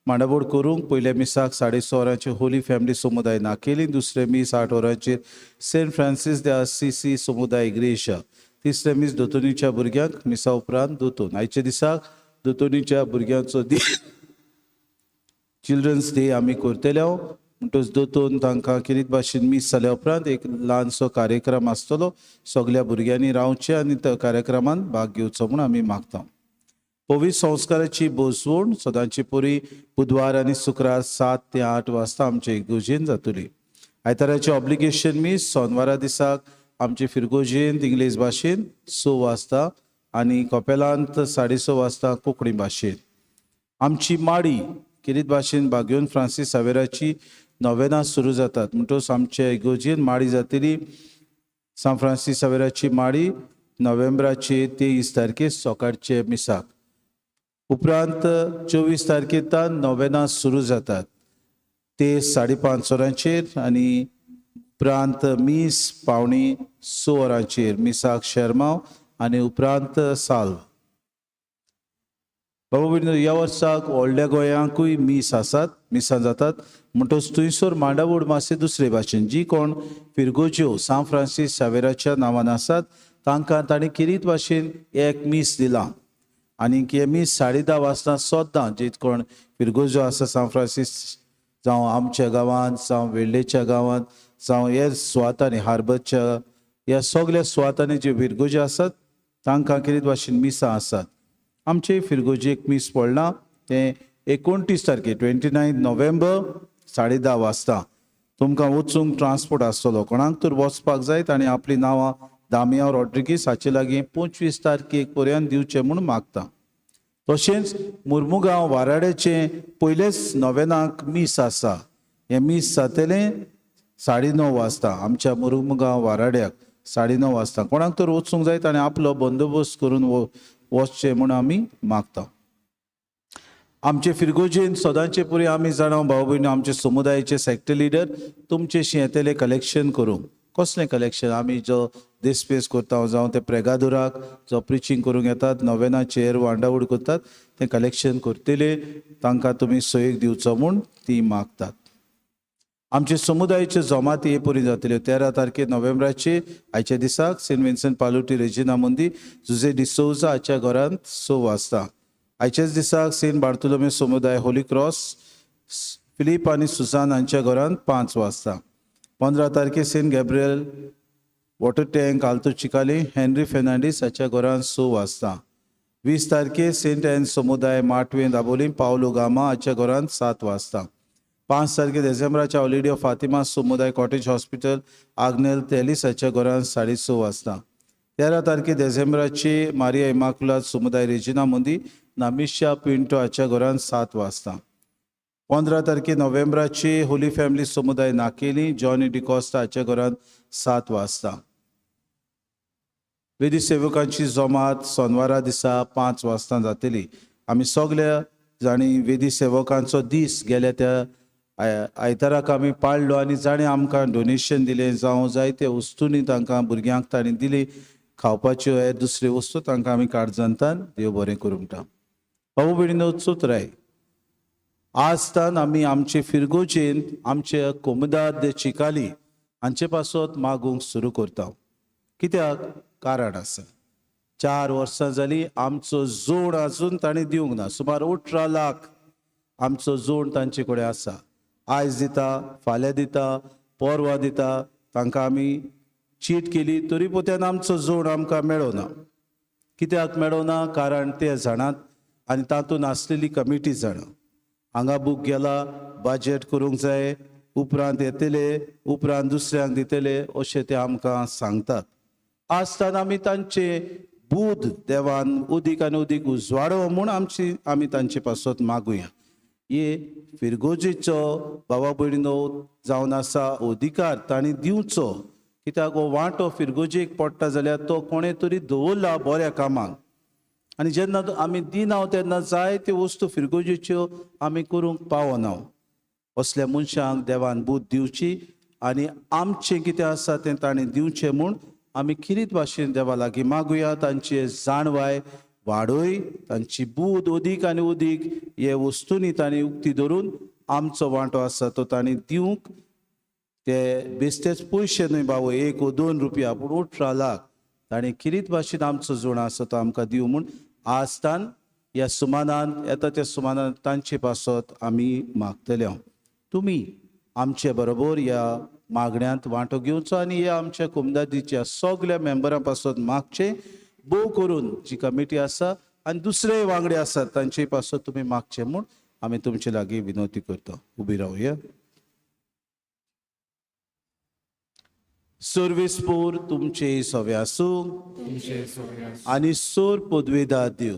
मांडावळ करूंक. पयल्या मिसाक 6:30 वरांचेर होली फॅमिली समुदाय नाकेली, दुसरें मीस 8 वरांचेर सेंट फ्रांसीस दे आसिसी समुदाय इग्रेशा, तिसरें मीस दोतोनीच्या भुरग्यांक मिसा उपरांत दोतोन. आयच्या दिसाक दोतोनीच्या भुरग्यांचो दीस, चिल्ड्रन्स डे आमी करतले. म्हणटच दोतोन तांकां किरीत भाशेन मीस जाल्या उपरांत एक ल्हानसो कार्यक्रम आसतलो. सगल्या भुरग्यांनी रावचें आनी त्या कार्यक्रमांत भाग घेवचो म्हूण आमी मागता. पवित्र संस्काराची बसवण सदांची परी बुधवार आनी शुक्रार 7 ते 8 वाजता आमचे इगर्जेन जातली. आयताराचें ऑब्लिगेशन मीस सोनवारा दिसाक आमचे फिरगोजेंत इंग्लीश भाशेन 6 वाजता आनी कपेलांत 6:30 वाजता कोंकणी भाशेन. आमची माडी किरीत भाशेन बागयोन फ्रांसीस सावेराची नोवेनां सुरू जातात. म्हणटच आमचे इगर्जेन माडी जातली. सांत फ्रांसीस सावेराची माडी नोव्हेंबराचे 23 तारखे सकाळचे मिसाक. उपरांत 24 तारखेतान नोवेनां सुरू जातात ते 5:30 वरांचेर आनी उपरांत मीस 5:45 वरांचेर मिसाक शेरमांव आनी उपरांत साल्व. बाबा भयणीनो, ह्या वर्साक व्हडल्या गोंयांकूय मीस आसात, मिसां जातात. म्हणटच थंयसर मांडावळ मातशें दुसरे भाशेन जी कोण फिरगोज्यो सांत फ्रांसीस सावेराच्या नांवान आसात तांकां तांणी किरीत भाशेन एक मीस दिलां आनी हें मीस 10:30 वाजता सद्दां जे कोण फिरगोज्यो आसा सांत फ्रांसीस जावं आमच्या गांवांत जावं वेर्लेच्या गांवांत जावं हेर सुवातांनी हार्बरच्या ह्या सगल्या सुवातांनी ज्यो फिरगोज्यो आसात तांकां किरीत भाशेन मिसां आसात. आमचे फिरगोजेक मीस पडलां तें 29 तारखे 29 नोव्हेंबर 10:30 वाजता. तुमकां वचूंक ट्रान्सपोर्ट आसतलो. कोणाक तर वचपाक जाय ताणें आपलीं नांवां दामियांव रॉड्रिगीस हाचे लागीं 25 तारखेक पर्यंत दिवचें म्हूण मागता. तशेंच मुर्मुगांव वाराड्याचें पयलेच नोव्हेनाक मीस आसा. हें मीस जातलें 9:30 वाजता आमच्या मुर्मुगांव वाराड्याक 9:30 वाजता. कोणाक तर वचूंक जाय ताणें आपलो बंदोबस्त करून वचचें म्हूण आमी मागता. आमचे फिरगोजेन सदांचे पुरी आमी जाणा भाव भयणी आमचे समुदायाचे सेक्टर लिडर तुमचेशी येतले कलेक्शन करूंक. कसलें कलेक्शन? आमी जो देसपेस करता जावं ते प्रेगादुराक जो प्रिचींग करूंक येतात नोवेनाचेर वांडावड करतात तें कलेक्शन करतले तांकां तुमी सहयोग दिवचो म्हूण ती मागतात. आमचे समुदायाच्यो जमाती हे परी जातल्यो 13 तारखे नोव्हेंबराचे आयच्या दिसाक सेंट विन्संट पालुटी रेजिना मंदी जुजे डिसोजा हाच्या घरांत 6 वाजता. आयच्याच दिसाक सेंट बार्तोलोमे समुदाय होली क्रॉस फिलीप आनी सुसान हांच्या घरांत 5 वाजता. 15 तारखे Saint Gabriel water tank Alto Chicalim Henry Fernandes हाच्या घरांत 6 वाजता. 20 तारखे सेंट एन समुदाय माटवे दाबोलीम पावलो गामा हाच्या घरांत 7 वाजता. 5 तारखे डिसेंबराच्या ऑलिडी ऑफ फातिमा समुदाय कॉटेज हॉस्पिटल आग्नेल तेलिस हाच्या घरांत 6:30 वाजता. 13 तारखे डिसेंबराची मारिया इमाकुलात समुदाय रेजिना मंदी नामिशा पिंटो हाच्या घरांत 7 वाजता. 15 तारखे नोव्हेंबराची होली फॅमिली समुदाय नाकेली जॉनी डिकॉस्टा हाच्या घरांत 7 वाजता. वेदी सेवकांची जमात सोनवारा दिसा 5 वाजता जातली. आमी सगल्या जांणी वेदी सेवकांचो दीस गेल्या त्या आयताराक आमी पाळ्ळो आनी जाणें आमकां डोनेशन दिलें जावं जायते वस्तूंनी तांकां भुरग्यांक तांणी दिली खावपाच्यो हे दुसऱ्यो वस्तू तांकां आमी काळजांतान देव बरें करूं म्हणटा. बाबू भयणीनो चुतराय आजतान आमी आमचे फिरगोजेंत आमचे कोमुदाद दे चिकाली हांचे पासत मागूंक सुरू करता. कित्याक कारण आसा 4 वर्सां जालीं आमचो जोड आजून तांणी दिवंक ना. सुमार 18 लाख आमचो जोड तांचे कडेन आसा. आयज दिता, फाल्यां दिता, परवां दिता. तांकां आमी चीट केली तरी पोत्यान आमचो जोड आमकां मेळना. कित्याक मेळना? कारण ते जाणात आनी तातूंत आसलेली कमिटी जाणा. हांगा बूक गेला, बजट करूंक जाय, उपरांत येतले, उपरांत दुसऱ्यांक दितले अशें ते आमकां सांगतात. आसतना आमी तांचे बूद देवान उदीक आनी उदीक उजवाडो म्हूण आमची आमी तांचे पासत मागुया. हे फिरगोजेचो बाबा भयणीनो जावन आसा अधिकार तांणी दिवचो. कित्याक हो वांटो फिरगोजेक पडटा जाल्यार तो कोणें तरी दवरला बऱ्या कामाक. आनी जेन्ना आमी दिना तेन्ना जायत्यो वस्तू फिरगोजेच्यो आमी करूंक पावना. असल्या मनशांक देवान बूद दिवची आनी आमचें कितें आसा तें ताणें दिवचें म्हूण आमी खिरीत भाशेन देवा लागीं मागुया. तांची जाणवाय वाडय, तांची बूद उदीक आनी उदीक हे वस्तूंनी तांणी उक्ती धरून आमचो वांटो आसा तो तांणी दिवंक. ते बेश्टेच पयशे न्हय बाबू, 1 व 2 रुपया, पूण 18 लाख ताणें खिरीत भाशेन आमचो जोड आसा तो आमकां दिवं म्हूण आजतान ह्या सुमानान येता त्या सुमानान तांचे पासत आमी मागतले. तुमी आमचे बरोबर ह्या मागण्यांत वांटो घेवचो आनी ह्या आमच्या कुमदादीच्या सगल्या मेंबरां पासत मागचें. भोव करून जी कमिटी आसा आनी दुसरे वांगडी आसात तांचे पासत तुमी मागचें म्हूण आमी तुमचे लागीं विनवती करता. उबी रावया. सर्वेस्पोर तुमचे सवे आसूं आनी सोर पदवेदार देव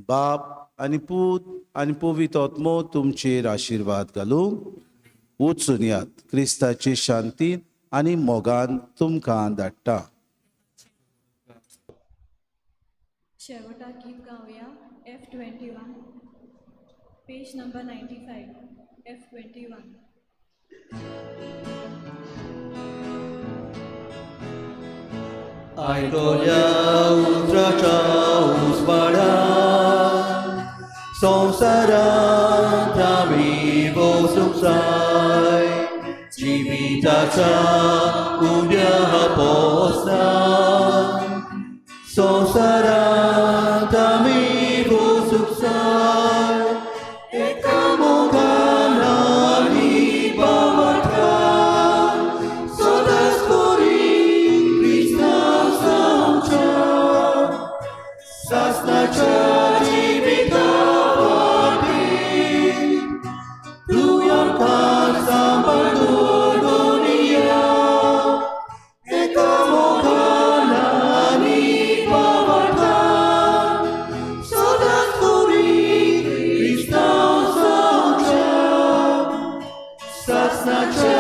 बाप आनी पूत आनी पवित्र आत्मो तुमचेर आशिर्वाद घालूं. वचून यात क्रिस्ताची शांती आनी मोगान तुमकां धाडटा. शेवटा गीत गावया F21, page number 95, F21. आयकल्या उतराच्या उजवाडा संवसारांत आमी वचूंक जाय जिविताच्या उण्या पोसना संवसारांत आमी वचूंक जाय एका मोगान आनी भावार्थान सदांच परी क्रिस्तांव जावच्या सासणाच्या जिविता वाटेर तूं आमकां सांबाळून दवरिया एका मोगान आनी भावार्थान सदांच परी क्रिस्तांव जावच्या सासणाच्या